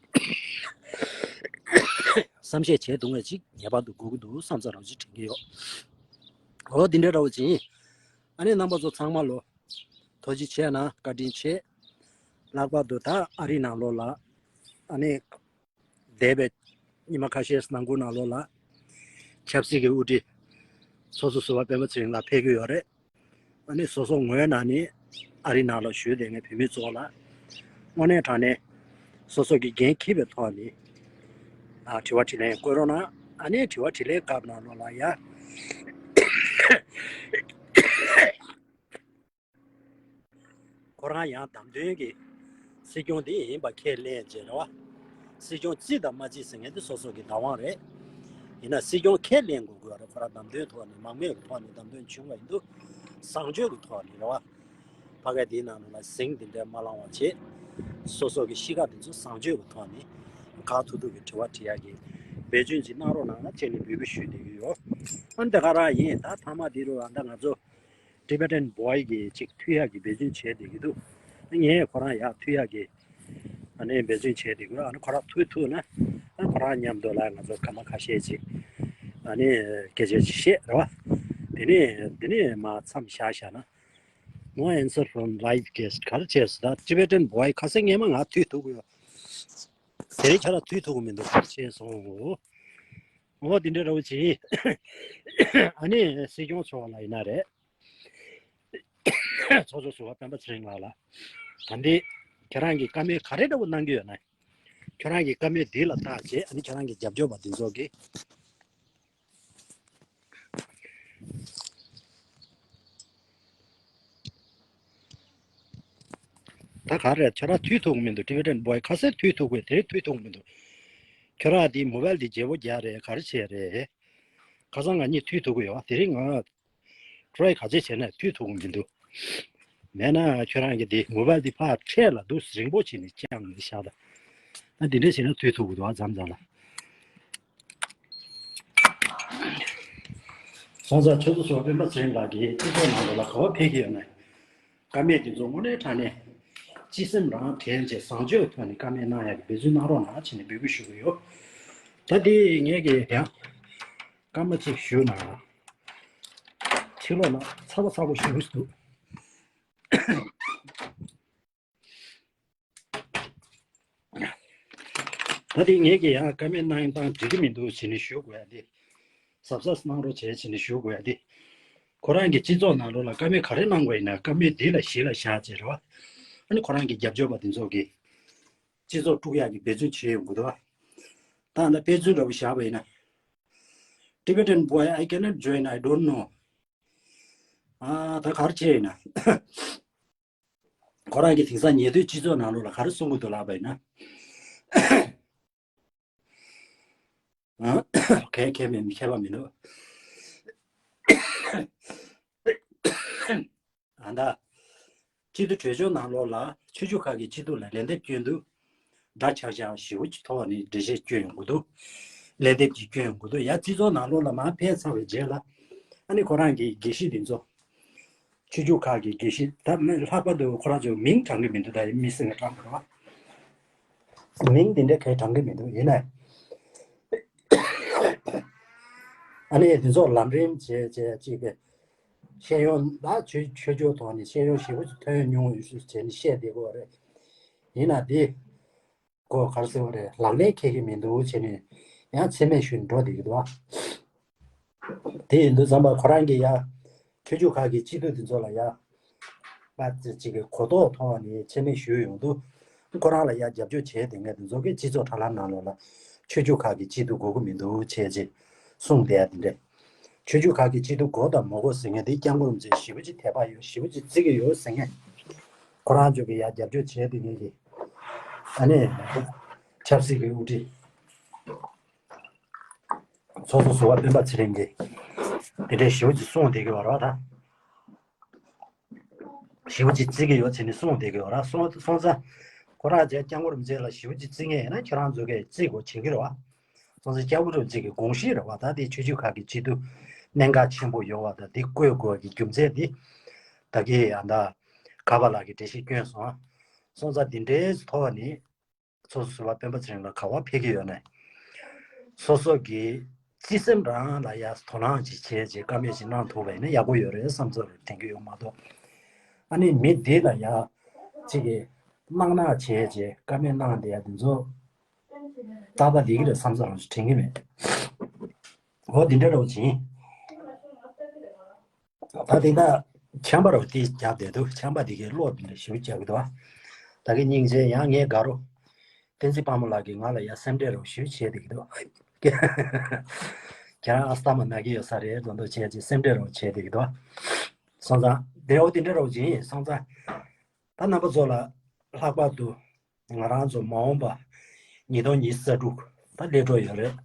བསམ་ཤེས་བྱེད་ཐུབ་མཁན་ཅིག་ངེས་པར་དུ་དགོས་ཀྱི་འདུག་བསམ་ཚར་རོགས་ཅིག་དྲན་གྱི་ཡོད། འོ་འདི་འདྲའི་འདྲ་བོ་ཅིག་ཡིན། ཨ་ནི་རྣམ་པ་ཚོ་ཚང་མ་ལོ་ཐུགས་རྗེ་ཆེ་གནང་བཀའ་དྲིན་ཆེ། ལྷག་པར་དུ་ད་ཨ་རི་ནང་ལོགས་ལ་ཨ་ནི། འདས་པའི་ཉི་མ་ཁ་ཤས་ནང་ཁུལ་ནང་ལོགས་ལ་ཆབ་སྲིད་ཀྱི་དབུ་ཁྲིད་ཚོགས་གཙོ་ཟུར་པ་སྤེན་པ་ཚེ་རིང་ལགས་ཕེབས་ཀྱི་ཡོད་རེད། ཨ་ནི་སོ་སོ་ངོས་ནས་ནི་ཨ་རི་ནང་ལ་བཞུགས་བསྡད་མཁན་བོད་མི་ཚོ་ལ་དངོས་གནས་དྲང་གནས་སོ་སོ་གི་འགན་འཁྱེར་བའི་ཐོག་ནས་ཨ་དྲི་བ་དྲིས་ལན་བསྐྱོན་རོགས་གནང་། ཨ་ནི་དྲི་བ་དྲིས་ལན་སྐབས་ནང་ལོགས་ལ་ཡ། ཁོ་རང་ཡང་བདམས་ཐོན་གྱི་སྲིད་སྐྱོང་དེ་ཡིན་པ་ཁས་ལེན་བྱས་རེད་བ། སྲིད་སྐྱོང་རྩིས་དང་མ་རྩིས་ཟེར་མཁན་དེ་སོ་སོ་གི་བདག་དབང་རེད། ཡིན་ན་སྲིད་སྐྱོང་ཁས་ལེན་དགོས་དགོས་རེད། ཁོ་རང་བདམས་ཐོན་ཐོག་ནས་མང་མོས་ཀྱི་ཐོག་ནས་བདམས་ཐོན་བྱུང་བ་ཡིན་དུས་བཟང་སྤྱོད་ཀྱི་ཐོག་ནས་རེད་བ། ཕ་གི་དེའི་ནང་ལ་ཟིང་དེ་འདྲ་མ་ལངས་པ་བྱས། སོ་སོ་གི་གཤིས་ཀ་དེ་ཚོ་བཟང་སྤྱོད་ཀྱི་ཐོག་ནས་ག་ཐུབ་ཐུབ་ཀྱི་དྲི་བ་དྲི་ཡག་གི་འབད་བརྩོན་ཅིག་གནང་རོགས་གནང་ལ་བྱས་ནས་འབོད་སྐུལ་ཞུས་བསྡད་ཀྱི་ཡོད། ཨ་འདི་ག་རང་ཡིན། ད་ཐ་མ་དེ་རུ་ཨ་ད་ང་ཚོ། Tibetan Boy གི་ཅིག་མཐུད་ཡག་གི་འབད་བརྩོན་བྱས་བསྡད་ཀྱི་འདུག་ངས་ཁོ་རང་ཡར་མཐུད་ཡག་གི་ཨ་ནི་འབད་བརྩོན་བྱས་བསྡད་ཀྱི་རེད། ཨ་ནི་ཁོ་རང་མཐུད་ཐུབ་ན་ཨ་ཁོ་རང་མཉམ་དུ་ལ་ང་ཚོ་སྐར་མ་ཁ་ཤས་ཅིག་ཨ་ནི་སྐད་ཆ་ཅིག་བཤད་རེད་བ། དེ་ནས་དེ་ནས་མར་མཚམས་བཞག་བཞག་ན། No answer from live guest ག་རེ་བྱས་སོང་། ད་Tibetan Boy ཁ་སང་ངས་མ་ང་མཐུད་ཐུབ་ཀྱི་ཡོད། དེ་རིང་ཁྱོད་རང་མཐུད་ཐུབ་ཀྱི་མི་འདུག་ག་རེ་བྱས་སོང་། འོ་དེ་འདྲ་ར་བ་བྱས། ཨ་ནི་སྲིད་སྐྱོང་མཆོག་ལ་ཡིན་ན་རེད། ཚོགས་གཙོ་ཟུར་པ་སྤེན་པ་ཚེ་རིང་ལགས་ལ། ད་འདི་ཁྱེད་རང་གིས་བཀའ་མོལ་ག་རེ་འདྲ་བོ་གནང་གི་ཡོད་ན། ཁྱེད་རང་གི་བཀའ་མོལ་འདི་ལ་བརྟག་བྱས་ཨ་ནི་ཁྱེད་རང་གི་རྒྱབ་སྐྱོར་པ་འདི་ཚོ་གིས། ད་ག་རེ་ཁྱོད་རང་མཐུད་ཐུབ་ཀྱི་མི་འདུག Tibetan Boy ཁ་སང་མཐུད་ཐུབ་ཀྱི་དེ་རིང་མཐུད་ཐུབ་ཀྱི་མི་འདུག་ཁྱོད་རང་དེ་མོ་བལ་དེ་བརྗེ་པོ་རྒྱག་རེད་ག་རེ་བྱས་རེད། ཁ་སང་ང་གཉིས་མཐུད་ཐུབ་ཀྱི་ཡོད་དེ་རིང་ང་try ག་ཚད་བྱས་ན་མཐུད་ཐུབ་ཀྱི་མི་འདུག་མེད་ན་ཁྱོད་རང་གི་དེ་མོ་བལ་དེ་ཕར་འཕྲད་ལ་འདུག་རིང་པོ་བྱས་ནས་བཅངས་ནས་བཞག་ད། ད་དེ་འདྲ་བྱས་ན་མཐུད་ཐུབ་ཀྱི་འདུག་ཨ་མཚམས་མཚམས་ལ། སོང་ཙང་ཁྱོད་ཚོ་ཚོ་སྤེན་པ་ཚེ་རིང་ལགས་ཀྱིས་སྤྱི་ཚོགས་ནང་ལོགས་ལ་ག་པར་ཕེབས་ཀྱི་ཡོད་ན། བཀའ་མོལ་དེ་ཚོ་དངོས་གནས་དྲང་གནས་སྤྱི་སེམས་རང་དྲན་བྱས་བཟང་སྤྱོད་ཀྱི་ཐོག་ནས་བཀའ་མོལ་གནང་ཡག་གི་འབད་བརྩོན་གནང་རོགས་གནང་བྱས་ནས་འབོད་སྐུལ་ཞུ་གི་ཡོད། ད་དེ་ངས་ཀྱི་ཡང་སྐར་མ་གཅིག་ཞུ་ན། ཕྱི་ལོགས་ལ་ཚ་བ་ཚ་པོ་ཞེ་པོ་ཞིག་འདུག་ད་དེ་ངས་ཀྱི་ཡང་བཀའ་མོལ་གནང་སྟངས་འགྲིག་གི་མི་འདུག་བྱས་ནས་ཞུ་དགོས་ཡ་དེ། གཟབ་གཟབ་གནང་རོགས་བྱས་བྱས་ནས་ཞུ་དགོས་ཡ་དེ། ཁོ་རང་གི་སྤྱི་ཚོགས་ནང་ལོགས་ལ་བཀའ་མོལ་ག་རེ་གནང་དགོས་ཡིན་ན་བཀའ་མོལ་འདི་ལ་གཞི་ལ་བཞག་བྱས་རེད་བ། ཨ་ནི་ཁོ་རང་གི་རྒྱབ་སྐྱོར་པ་དེ་ཚོ་གིས་སྤྱི་ཚོགས་དཀྲུག་ཡག་གི་འབད་བརྩོན་བྱས་ཡོང་གི་འདུག་བ། ད་ད་དཔེ་མཚོན་འདྲ་པོ་བཞག་པ་ཡིན་ན། Tibetan boy, I cannot join, I don't know. ཨ་ད་ག་རེ་བྱས་ཡིན་ན། ཁོ་རང་གིས་དེང་སང་ཉེ་དུས་སྤྱི་ཚོགས་ནང་ལོགས་ལ་ག་རེ་གསུང་གི་འདུག་ལབ་པ་ཡིན་ན། གལ་གལ་མེད་མི་མཁས་པ་མི་འདུག་ཨ་ད། སྤྱི་འཐུས་གྲོས་ཚོགས་ནང་ལོགས་ལ་ཆོས་བརྒྱུད་ཁག་གི་སྤྱི་འཐུས་ལ་ལན་འདེབས་སྐྱོན་དུས། འདྲ་ཆགས་ཆགས་ཞེ་པོ་ཅིག་ཐོག་ནས་འགྲེལ་བཤད་སྐྱོན་ཡོང་གི་འདུག་ལན་འདེབས་ཀྱིས་སྐྱོན་ཡོང་གི་འདུག་ཡ་སྤྱི་ཚོགས་ནང་ལོགས་ལ་མར་ཕེབས་ཚར་བའི་རྗེས་ལ། ཨ་ནི་ཁོ་རང་གི་དགེ་བཤེས་དེ་ཚོ། ཆོས་བརྒྱུད་ཁག་གི་དགེ་བཤེས་ད་ལྷག་པར་དུ་ཁོ་རང་ཚོའི་མིང་དྲན་གི་མི་འདུག་ད་མི་སེར་ངས་དྲན་གི་རེད་བ། མིང་དེ་འདྲ་གས་དྲན་གི་མི་འདུག་ཡིན་ནའི། ཨ་ནི་དེ་ཚོ་ལམ་རིམ་བྱས་བྱས་ཅིག་གི་ཤེས་ཡོན་ལ་ཆོས་ཆོས་ཕྱོགས་ཐོག་ནས་ཤེས་ཡོན་ཞེ་པོ་ཅིག་ཐོན་མྱོང་ཡོད་ཤུལ་བྱས་ནས་བཤད་བསྡད་དགོས་རེད། ཡིན་ན་དེ་ཁོ་ག་རེ་ཟེར་བ་རེད། ལག་ལེན་འཁེལ་གི་མི་འདུག་བྱས་ནས་ཡང་མཚན་སྨད་ཞུས་ནས་འགྲོ་བསྡད་ཀྱི་འདུག་བ། དེ་ཡིན་དུས་ཙམ་པ་ཁོ་རང་གིས་ཡ། ཆོས་བརྒྱུད་ཁག་གི་སྤྱི་འཐུས་དེ་ཚོ་ལ་ཡ། པ་ཙི་གཅིག་གི་གོ་རྟོགས་ཐོག་ནས་མཚན་སྨད་ཞུས་ཡོང་དུས། ཁོ་རང་ལ་ཡ་རྒྱབ་སྐྱོར་བྱས་དེ་ངས་དེ་ཚོ་གི་སྤྱི་ཚོགས་དྲ་ལམ་ནང་ལོགས་ལ་ཆོས་བརྒྱུད་ཁག་གི་སྤྱི་འཐུས་དགོས་ཀྱི་མི་འདུག་བྱས་རྗེས་གསུངས་བསྡད་ཡ་དེ་འདྲས། ཆོས་བརྒྱུད་ཁག་གི་སྤྱི་འཐུས་དགོས་དང་མ་དགོས་ཟེར་མཁན་དེ་སྐྱབས་མགོན་རིན་པོ་ཆེ་ཞེ་པོ་ཅིག་དད་པ་ཡོད་ཞེ་པོ་ཅིག་བརྩི་གི་ཡོད་ཟེར་མཁན། ཁོ་རང་ཚོ་གི་ཡ་རྒྱབ་སྐྱོར་བྱས་དེ་ངས་ཀྱི། ཨ་ནི། ཆབ་སྲིད་ཀྱི་དབུ་ཁྲིད། ཚོགས་གཙོ་ཟུར་པ་སྤེན་པ་ཚེ་རིང་གིས། དེ་འདྲའི་ཞེ་པོ་ཅིག་གསུངས་བསྡད་ཀྱི་ཡོད་རེད་བ་ད། ཞེ་པོ་ཅིག་བརྩི་གི་ཡོད་ཟེར་ནས་གསུངས་བསྡད་ཀྱི་ཡོད་རེད་སོང་སོང་ཙང་། ཁོ་རང་ཚོས་སྐྱབས་མགོན་རིན་པོ་ཆེ་ལ་ཞེ་པོ་ཅིག་བརྩི་མཁན་ཡིན་ན་ཁྱེད་རང་ཚོ་གིས་བརྩི་དགོས་བྱེད་ཀྱི་རེད་བ། སོང་ཙང་སྐྱབས་མགོན་རིན་པོ་ཆེ་གི་དགོངས་གཞི་རེད་བ་ད་དེ་ཆོས་བརྒྱུད་ཁག་གི་སྤྱི་འཐུས་གནད་འགག་ཆེན་པོ་ཡོད་བ་ད་དེ་བསྐོ་དགོས་ཀྱི་རྒྱུ་མཚན་དེ། ད་གི་ཡང་ད། ག་པ་ལགས་ཀྱིས་འགྲེལ་བཤད་བསྐྱོན་སོང་ཨ། སོང་ཙང་དེ་འདྲའི་ཐོག་ནས། ཚོགས་གཙོ་ཟུར་པ་སྤེན་པ་ཚེ་རིང་ལ་ག་པར་ཕེབས་ཀྱི་ཡོད་ན། སོ་སོ་གི་བརྩེ་སེམས་རང་ལ་ཡ་དོ་སྣང་ཅིག་བྱས་རྗེས་བཀའ་མོལ་ཅིག་གནང་ཐུབ་པ་ཡིན་ན་ཡག་པོ་ཡོད་རེད་བསམ་ཚོར་དྲན་གྱི་ཡོད་མ་གཏོགས། ཨ་ནི་མི་འདི་ལ་ཡ་ཅིག་གི་དམག་ནག་བྱས་རྗེས་བཀའ་མོལ་གནང་བསྡད་ཡ་འདི་ཚོ་རྟག་པར་བསྡད་ཀྱི་རེད་བསམ་ཚོར་རང་ཅིག་དྲན་གྱི་མེད། འོ་འདི་འདྲ་རོགས་བྱིན། ད་དེ་འདྲ་ཆམ་པ་རོ་དེ་རྒྱབ་བསྡད་འདུག་ཆམ་པ་དེ་གའི་བློ་དེ་འདྲ་ཞེ་པོ་རྒྱག་གི་འདུག་ད་གི་སྙིང་རྗེ་ཡང་ངའི་དགའ་རོགས། བསྟན་འཛིན་དཔལ་མོ་ལགས་ཀྱིས་ང་ལ་ཡ་སེམས་ཁྲལ་རོ་ཞེ་པོ་བྱས་བསྡད་ཀྱི་འདུག་ཁྱེད་རང་ཨ་སྟ་མ་ན་གི་ཡོད་ས་རེད་མདོག་མདོག་བྱས་ཅིག་སེམས་ཁྲལ་རོ་བྱས་བསྡད་ཀྱི་འདུག་སོང་ཙང་དེ་འོ་དེ་འདྲ་རོ་བྱིན་སོང་ཙང་། ད་རྣམ་པ་ཚོ་ལ་ལྷག་པར་དུ། ང་རང་ཚོ་མ་འོངས་པ་ཉིས་སྟོང་ཉི་ཤུ་རྩ་དྲུག་ད་སླེབས་འགྲོ་ཡོད་རེད།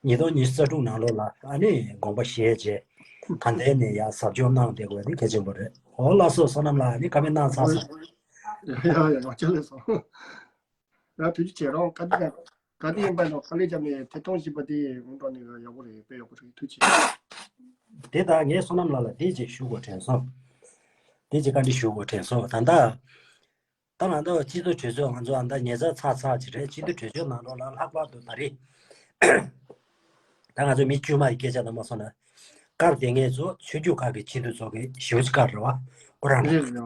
ཉིས་སྟོང་ཉི་ཤུ་རྩ་དྲུག་ནང་ལོགས་ལ་ཨ་ནི་དགོངས་པ་བཞེས་རྗེས་ད་ལྟའི་ནས་ཡང་ཟབ་སྦྱོང་གནང་བསྡད་དགོས་དེ་གལ་ཆེན་པོ་རེད། འོ་ལགས་སོ་བསོད་ནམས་ལགས་ཨ་ནི་བཀའ་མོལ་གནང་ཚར་སོང་། ཡ་ཡ་ཡ་ལགས་ལགས་སོ། ཡ་ཐུགས་རྗེ་ཆེ་རང་བཀའ་དྲིན་ཡ་བཀའ་དྲིན་ཡིན་པ་ནང་དཀའ་ལས་བརྒྱབ་ནས་ཐད་གཏོང་བྱས་པ་དེ་ངོ་སྤྲོ་ནས་ཡག་པོ་རེད་དཔེ་ཡག་པོ་རེད་ཐུགས་རྗེ་ཆེ། དེ་ད་ངས་བསོད་ནམས་ལགས་ལ་དེ་ཅིག་ཞུ་དགོས་དྲན་སོང་། དེ་ཅིག་བཀའ་འདྲི་ཞུ་དགོས་དྲན་སོང་ད་ལྟ། ད་ང་ཚོ་སྤྱི་ཚོགས་གྲོས་ཚོགས་ང་ཚོ་ཨ་མདའ་ཉེ་ཚ་ཚ་ཚ་ཅིག་རེད། སྤྱི་འཐུས་གྲོས་ཚོགས་ནང་ལོགས་ལ་ལྷག་པར་དུ་ད་རེས་ད་ང་ཚོ་མི་དཀྱུས་མ་ཡི་སྐད་ཆ་དང་མ་སོང་ན་བཀར་བསྡད་མཁན་ཚོ་ཆོས་བརྒྱུད་ཁག་གི་སྤྱི་འཐུས་ཚོ་གི་ཞེ་པོ་ཅིག་བཀར་རེད་བ་ཁོ་རང་རེད། རེད་རེད།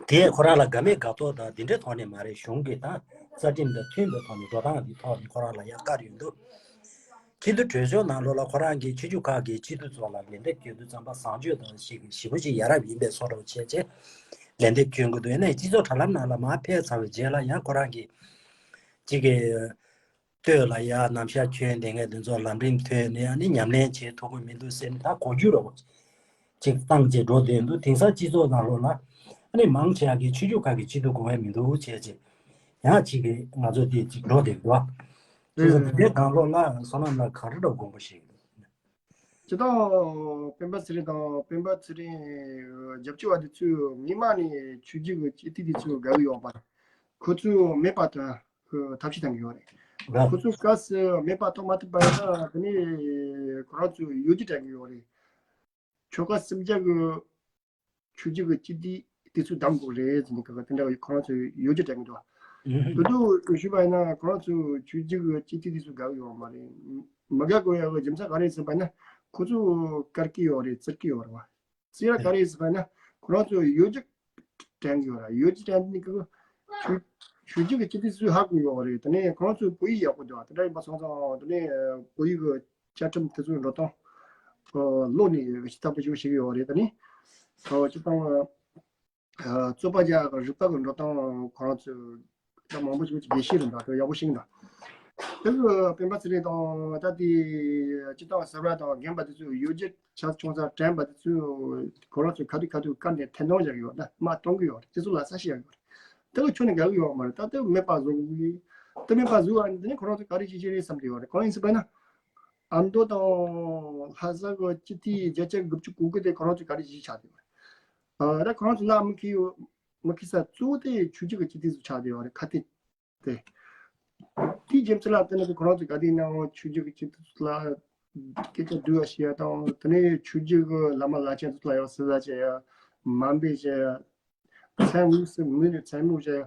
དེས་ཁོ་རང་ལ་དགའ་མེད་དགའ་ཏོག་དང་འདི་འདྲའི་ཐོག་ནས་མ་རེད། གཞུང་གི་ད་རྩ་ཁྲིམས་དང་མཐུན་པའི་ཐོག་ནས་འགྲོ་སྟངས་འདི་ཐོག་ནས་ཁོ་རང་ལ་ཡང་བཀར་ཡོང་དུས། སྤྱི་འཐུས་གྲོས་ཚོགས་ནང་ལོགས་ལ་ཁོ་རང་གིས་ཆོས་བརྒྱུད་ཁག་གི་སྤྱི་འཐུས་ཚོ་ལ་ལན་འདེབས་སྐྱོན་དུས་ཙམ་པ་བཟང་སྤྱོད་དང་ཞིག་ཞེ་པོ་ཅིག་ཡ་རབས་ཡིན་པའི་བཟོ་འདྲ་བྱས་རྗེས་ལན་འདེབས་སྐྱོན་གྱི་འདུག་ཡིན་ནའི་སྤྱི་ཚོགས་དྲ་ལམ་ནང་ལ་མར་ཕེབས་ཚར་བའི་རྗེས་ལ་ཡང་ཁོ་རང་གིས་ཅིག་གི་ལྟོས་ལ་ཡ་ནམ་ཞག་ཁྱོན་བསྡད་མཁན་དེ་ཚོ་ལམ་རིམ་ཐོན་ནས་ཨ་ནི་ཉམས་ལེན་བྱེད་ཐུབ་ཀྱི་མི་འདུག་ཟེར་ནས་ད་གོ་རྒྱུ་རོ། ཅིག་བཏང་བྱས་འགྲོ་བསྡད་འདུག་དེང་སང་སྤྱི་ཚོགས་ནང་ལོགས་ལ་ཨ་ནི་མང་ཆེ་བ་གིས་ཆོས་བརྒྱུད་ཁག་གི་སྤྱི་འཐུས་དགོས་ཡ་མི་འདུག་བྱས་རྗེས་ཡང་ཅིག་གིས་ང་ཚོ་དེ་ཅིག་འགྲོ་བསྡད་འདུག་དེ་ཚོ་དེ་འདྲའི་སྒང་ལོགས་ལ་བསོད་ནམས་ལགས་ག་རེ་འདྲ་དགོངས་པ་བཞེས་ཀྱི་འདུག་སྤྱིར་བཏང་སྤེན་པ་ཚེ་རིང་དང་སྤེན་པ་ཚེ་རིང་རྒྱབ་སྐྱོར་བ་དེ་ཚོས་སྔོན་མ་ནས་ཆོས་བརྒྱུད་ཀྱི་སྤྱི་འཐུས་དེ་ཚོ་དགའ་གི་ཡོད་པ་ཁོ་ཚོས་མེད་པ་དང་ཐབས་ཤེས་བཏང་གི་ཡོད་རེད། ཁོ་ཚོས་སྐབས་སུ་མེད་པ་གཏོང་མ་ཐུབ་པ་ཡིན་ན་དེ་ནས་ཁོ་རང་ཚོས་ཡོ་བྱད་སྤྲད་གི་ཡོད་རེད། ཆོལ་ཁ་གསུམ་ཆ་གི་ཆོས་བརྒྱུད་ཀྱི་སྤྱི་འཐུས་དེ་ཚོ་བདམས་དགོས་རེད་ཟེར་ནས་ག་ག་དེ་འདྲ་ཁོ་རང་ཚོས་ཡོ་བྱད་སྤྲད་གི་འདུག་དེ་དུས་ཞུས་པ་ཡིན་ན་ཁོ་རང་ཚོས་ཆོས་བརྒྱུད་ཀྱི་སྤྱི་འཐུས་དེ་ཚོ་དགའ་གི་ཡོད་མ་རེད། མི་དགའ་དགོས་ཡག་གི་རྒྱུ་མཚན་ག་རེ་ཟེར་བ་ཡིན་ན་ཁོ་ཚོ་དཀར་གི་ཡོད་རེད་བཙིར་གི་ཡོད་རེད་བ། བཙིར་ཡ་ག་རེ་ཟེར་བ་ཡིན་ན་ཁོ་རང་ཚོས་ཡོ་བྱད་སྤྲད་གི་ཡོད་རེད། ཡོ་བྱད་སྤྲད་ནས་ཁོ་ཆོས་ཆོས་བརྒྱུད་ཀྱི་སྤྱི་འཐུས་ཚོས་ཧ་གོ་ཡོད་རེད། དེ་ནས་ཁོ་རང་ཚོའི་བོད་ཡིག་ཡག་པོ་འདུག་དེ་འདྲ་ཡིན་པ་སོང་ཙང་དེ་ནས་བོད་ཡིག་གི་བཅའ་ཁྲིམས་དེ་ཚོའི་འགྲོ་སྟངས་ ཨ་བློ་ནས་ཡོད་ཤེས་ཐབས་པ་ཞིག་ཞིག་ཡོད་རེད། ད་ནི་ཨ་སྤྱིར་བཏང་ཨ་རྩོད་པ་རྒྱག་རིག་པ་གི་འགྲོ་སྟངས་ཁོ་རང་ཚོས་ད་མང་པོ་ཞིག་དགེ་བཤེས་རེད་འདུག་ད་ཡག་པོ་ཤེས་འདུག་དེ་གི་སྤེན་པ་ཚེ་རིང་དང་ད་དེ་སྤྱིར་བཏང་ཟུར་པ་དང་རྒན་པ་དེ་ཚོས་ཡོ་བྱད་ཆ་ཆུང་ཙག་དྲན་པ་དེ་ཚོས་ཁོ་རང་ཚོས་ག་དུས་ག་དུས་བཀར་ནས་འཐེན་གཏོང་བྱ་གི་ཡོད་ད་དམག་གཏོང་གི་ཡོད་རེད། དེ་ཚོ་ལ་ས་ཤི་ཡག་ཡོད་རེད། དེ་གི་ཆོ་ནས་དགའ་གི་ཡོད་མ་རེད། ད་དེ་མེད་པ་བཟོ་གི་དེ་མེད་པ་བཟོ་བ་ནི་དེ་ནི་ཁོ་རང་ཚོས་ག་རེ་བྱེད་ཀྱི་རེད་བསམ་གྱི་ཡོད་རེད། གང་ཡིན་ཟེར་བ་ན་ཨ་མདོ་དང་ལྷ་ས་གི་སྤྱི་འཐུས་བརྒྱ་ཆ་དགུ་བཅུ་གོ་དགུ་དེ་ཁོ་རང་ཚོས་ག་རེ་བྱེད་ཆགས་བསྡད་ཡོད་རེད། ཨ་ད་ཁོ་རང་ཚོ་ལ་མི་ཁི་ཡོད་མི་ཁི་ས་གཙོ་བོ་དེ་ཆོས་བརྒྱུད་ཀྱི་སྤྱི་འཐུས་ཚོ་ཆགས་བསྡད་ཡོད་རེད། ཁ་གཏད་དེ། དེའི་རྒྱུ་མཚན་ལ་བརྟེན་ནས་ཁོ་རང་ཚོ་ག་དུས་ནའང་ཆོས་བརྒྱུད་ཀྱི་སྤྱི་འཐུས་ཚོ་ལ་སྐད་ཆ་བསྡུ་བ་བྱེད་ཡ་དང་དེ་ནས་ཆོས་བརྒྱུད་ཀྱི་བླ་མ་བླ་ཆེན་ཚོ་ལ་ཡང་ཟུར་ཟ་བྱེད་ཡ་དམའ་འབེབས་བྱེད་ཡ་མཚན་དངོས་སུ་མི་ནས་མཚན་སྨོད་བྱེད་ཡ་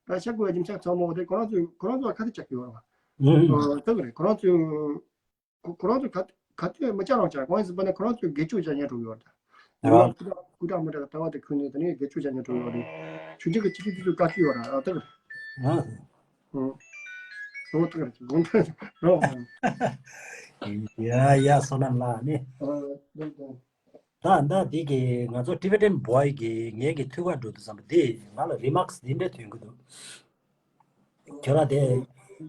ད་ཆགས་དགོས་པའི་རྒྱུ་མཚན་ཚང་མ་དེ་ཁོ་རང་ཚོས་ཁོ་རང་ཚོ་ལ་ཁ་གཏད་བཅག་གི་ཡོད་རེད་བ། ཨ་ལྟ་གི་རེད། ཁོ་རང་ཚོས་ཁོ་ཁོ་རང་ཚོ་ག་ག་དུས་མི་བཅར་རང་བཅར་གང་ཡིན་ཟེར་བ་ན་ཁོ་རང་ཚོས་སྒེར་གཅོད་བྱ་ཉན་འགྲོ་གི་ཡོད་རེད། ཡོད་རང་སྐུ་དྲག་སྐུ་དྲག་མི་དྲག་ལྟ་བ་དེ་ཁུར་ནས་དེ་ནས་སྒེར་གཅོད་བྱ་ཉན་འགྲོ་གི་ཡོད་རེད། ཆོས་བརྒྱུད་ཀྱི་སྤྱི་འཐུས་དེ་ཚོས་བཀའ་བཀྱོན་ཡོད་རེད། ཨ་ལྟ་གི་རེད། ཨང་། ཨོ་ལྟ་གི་རེད། དགོངས་དག་རོགས། ཡ་ཡ་བསོད་ནམས་ལགས་ནི། ཨ་ལྟ་གི་རེད། ད་ད་འདི་གི་ང་ཚོ་Tibetan boy གི་ངེད་ཀྱི་ཐུགས་ཁར་འགྲོ་དུས་ཙམ་པ་འདི་ང་ལ་remarks འདི་འདྲ་ཐོན་གི་འདུག་ཁྱོད་རང་དེ་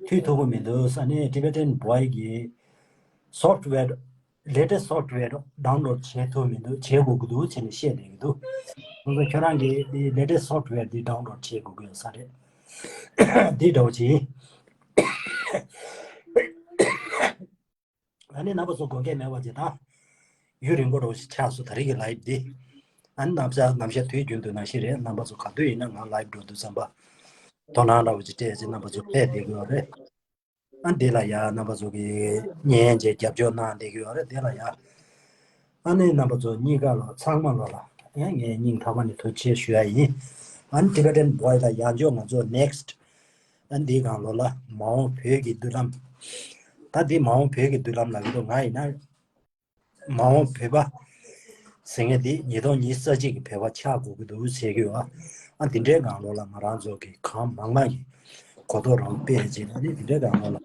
ཐུག་ཐུབ་ཀྱི་མི་འདུག་ས་ནས་Tibetan boy གི་software latest software download བྱེད་ཐུབ་མི་འདུག་བྱེད་དགོས་ཀྱི་འདུག་བྱས་ནས་བཤད་བསྡད་ཀྱི་འདུག་ཁོང་ཚོ་ཁྱོད་རང་གི་དེ་latest software འདི་download བྱེད་དགོས་ཀྱི་ཡོད་ས་རེད། འདི་འདྲ་བོ་ཅིག་ཨ་ནི་རྣམ་པ་ཚོ་དགོངས་འགལ་མེད་པ་ཅིག་དང་། ཡུན་རིང་པོ་རོགས་ཤིག་ཆགས་སོང་ད་རེས་ཀྱི་live འདི། ཨ་ནི་ནམ་ཞག་ནམ་ཞག་དུས་རྒྱུན་དུ་ནང་བཞིན་རེད། རྣམ་པ་ཚོ་ག་དུས་ཡིན་ན་ང་live འགྲོ་དུས་ཙམ་པ། དོ་སྣང་འདྲ་བོ་ཅིག་སྤྲད་ཅིག་རྣམ་པ་ཚོ་ཕེབས་བསྡད་ཀྱི་ཡོད་རེད། ཨ་འདི་ལ་ཡ་རྣམ་པ་ཚོ་གིས་ཉན་བྱས་རྒྱབ་སྐྱོར་གནང་བསྡད་ཀྱི་ཡོད་རེད། འདི་ལ་ཡ། ཨ་ནི་རྣམ་པ་ཚོ་གཉིས་ཀ་ལ་ཚང་མ་ལོ་ལ་ངས་སྙིང་ཐག་པ་ནས་ཐུགས་རྗེ་ཆེ་ཞུ་ཡ་ཡིན། ཨ་ནི་Tibetan boy ལ་ཡང་བསྐྱར་ང་ཚོ་next ཨ་འདིའི་སྒང་ལོ་ལ་མ་འོངས་བོད་ཀྱི་མདུན་ལམ། ད་འདི་མ་འོངས་བོད་ཀྱི་མདུན་ལམ་ལ་ཡོད་དོ་ང་ཡིན་ན། མ་འོངས་བོད་པ་ཟེར་མཁན་འདི་ཉིས་སྟོང་ཉི་ཤུ་རྩ་གཅིག་གི་བོད་པ་ཆགས་དགོས་ཀྱི་འདུག་ཟེར་གྱི་ཡོད། ཨ་འདི་འདྲའི་སྒང་ལོ་ལ་ང་རང་ཚོ་གི་གང་མང་མང་གི་གོ་རྟོགས་རང་སྤེལ་བྱས་ནས་ནི་འདི་འདྲའི་སྒང་ལོ་ལ་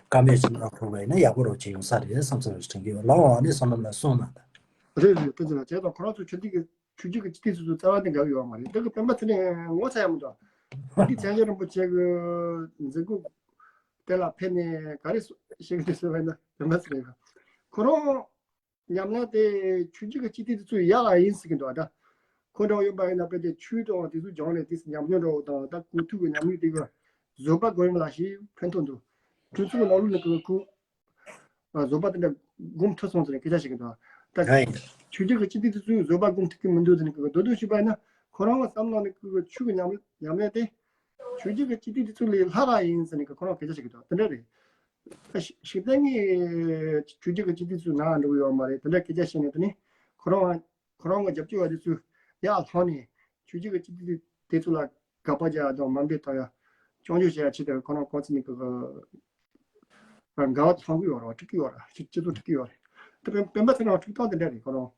བཀའ་མོལ་ཞིག་གནང་ཐུབ་པ་ཡིན་ན་ཡག་པོ་རོགས་བྱེད་ཡོང་ས་རེད་བསམ་བསམ་ཞིག་དྲན་གྱི་ཡོད། ལའོ་ཨ་ནི་བསོད་ནམས་ལ་གསུངས་གནང་དང་། རེད་རེད། དཔེ་ཆ་ལ་བྱས་ཙང་ཁོ་རང་ཚོ་ཆོས་བརྒྱུད་ཀྱི་ཆོས་བརྒྱུད་ཀྱི་སྤྱི་འཐུས་སོ་སོ་རྩ་བ་ནས་དགའ་གི་ཡོད་མ་རེད། འདི་གི་སྤེན་པ་ཚེ་རིང་ངོ་ཚ་ཡ་མི་འདུག་འདི་མཚན་བྱང་རིན་པོ་ཆེ་གི་མཛད་སྒོ་དེ་ལ་ཕེབས་ནས་ག་རེ་བཤད་ཀྱི་འདུག་ཟེར་བ་ཡིན་ན་སྤེན་པ་ཚེ་རིང་ཁོ་རང་ཉམས་ལེན་དེ་ཆོས་བརྒྱུད་ཀྱི་སྤྱི་འཐུས་དེ་ཚོའི་ཡག་ལ་ཡིན་ཟེར་གྱི་འདུག་ད་ཁོ་འདྲ་བོ་ཡོད་པ་ཡིན་ན་དཔེ་དེ་ཆོས་དང་དེ་ཚོ་སྦྱངས་ནས་དེ་ཚོ་ཉམས་མྱོང་འདྲ་བོ་དང་ད་གོ་ཐོས་ཀྱི་ཉམས་མྱོང་དེ་གི་བཟོད་པ་སྒོམ་ཡོང་ལ་ཞིག་ཕན་ཐོགས་འདུག་གྲོས་ཚོགས་ནང་ལོགས་ནས་ཁོ་ཁོ་བཟོད་པ་དེ་འདྲ་སྒོམ་ཐུབ་སོང་ཟེར་ནས་སྐད་ཆ་བཤད་ཀྱི་འདུག་ད་ཆོས་བརྒྱུད་ཀྱི་སྤྱི་འཐུས་དེ་ཚོས་བཟོད་པ་སྒོམ་ཐུབ་ཀྱི་མི་འདུག་ཟེར་ནས་ཁོ་གི་རྡོག་རྡོག་ཞུས་པ་ཡིན་ན་ཁོ་རང་གི་བསམ་བློ་ནས་ཁོ་གི་ཆོས་ཀྱི་ཉམས་ཉམས་ལེན་དེ་ཆོས་བརྒྱུད་ཀྱི་སྤྱི་འཐུས་དེ་ཚོ་ལས་ལྷག་པ་ཡིན་ཟེར་ནས་ཁོ་རང་སྐད་ཆ་བཤད་ཀྱི་འདུག་དེ་འདྲ་རེད། ད་ཞིབ་ཕྲ་ངས་ཆོས་བརྒྱུད་ཀྱི་སྤྱི་འཐུས་ཚོའི་ནང་འགྲོ་གི་ཡོད་མ་རེད། དེ་འདྲ་སྐད་ཆ་བཤད་ནས་དེ་ནི་ཁོ་རང་ཁོ་རང་གི་རྒྱབ་སྐྱོར་བ་དེ་ཚོས་ཡར་ལངས་ནས་ཆོས་བརྒྱུད་ཀྱི་སྤྱི་འཐུས་དེ་ཚོ་ལ་དགག་པ་རྒྱག་ཡ་དང་དམའ་འབེབས་གཏོང་ཡ་སྐྱོན་བརྗོད་བྱེད་ཡ་ཆེད་དུ་ཁོ་རང་ཁོང་ཚོ་ནི་གི་འགལ་བ་ཐོན་གི་ཡོད་རེད་བ། འགྲིག་གི་ཡོད་རེད། སྤྱི་ཚོགས་འགྲིག་གི་ཡོད་རེད། དེ་སྤེན་པ་ཚེ་རིང་འཁྲུག་སྟངས་དེ་འདྲ་རེད་ཁོ་རང་།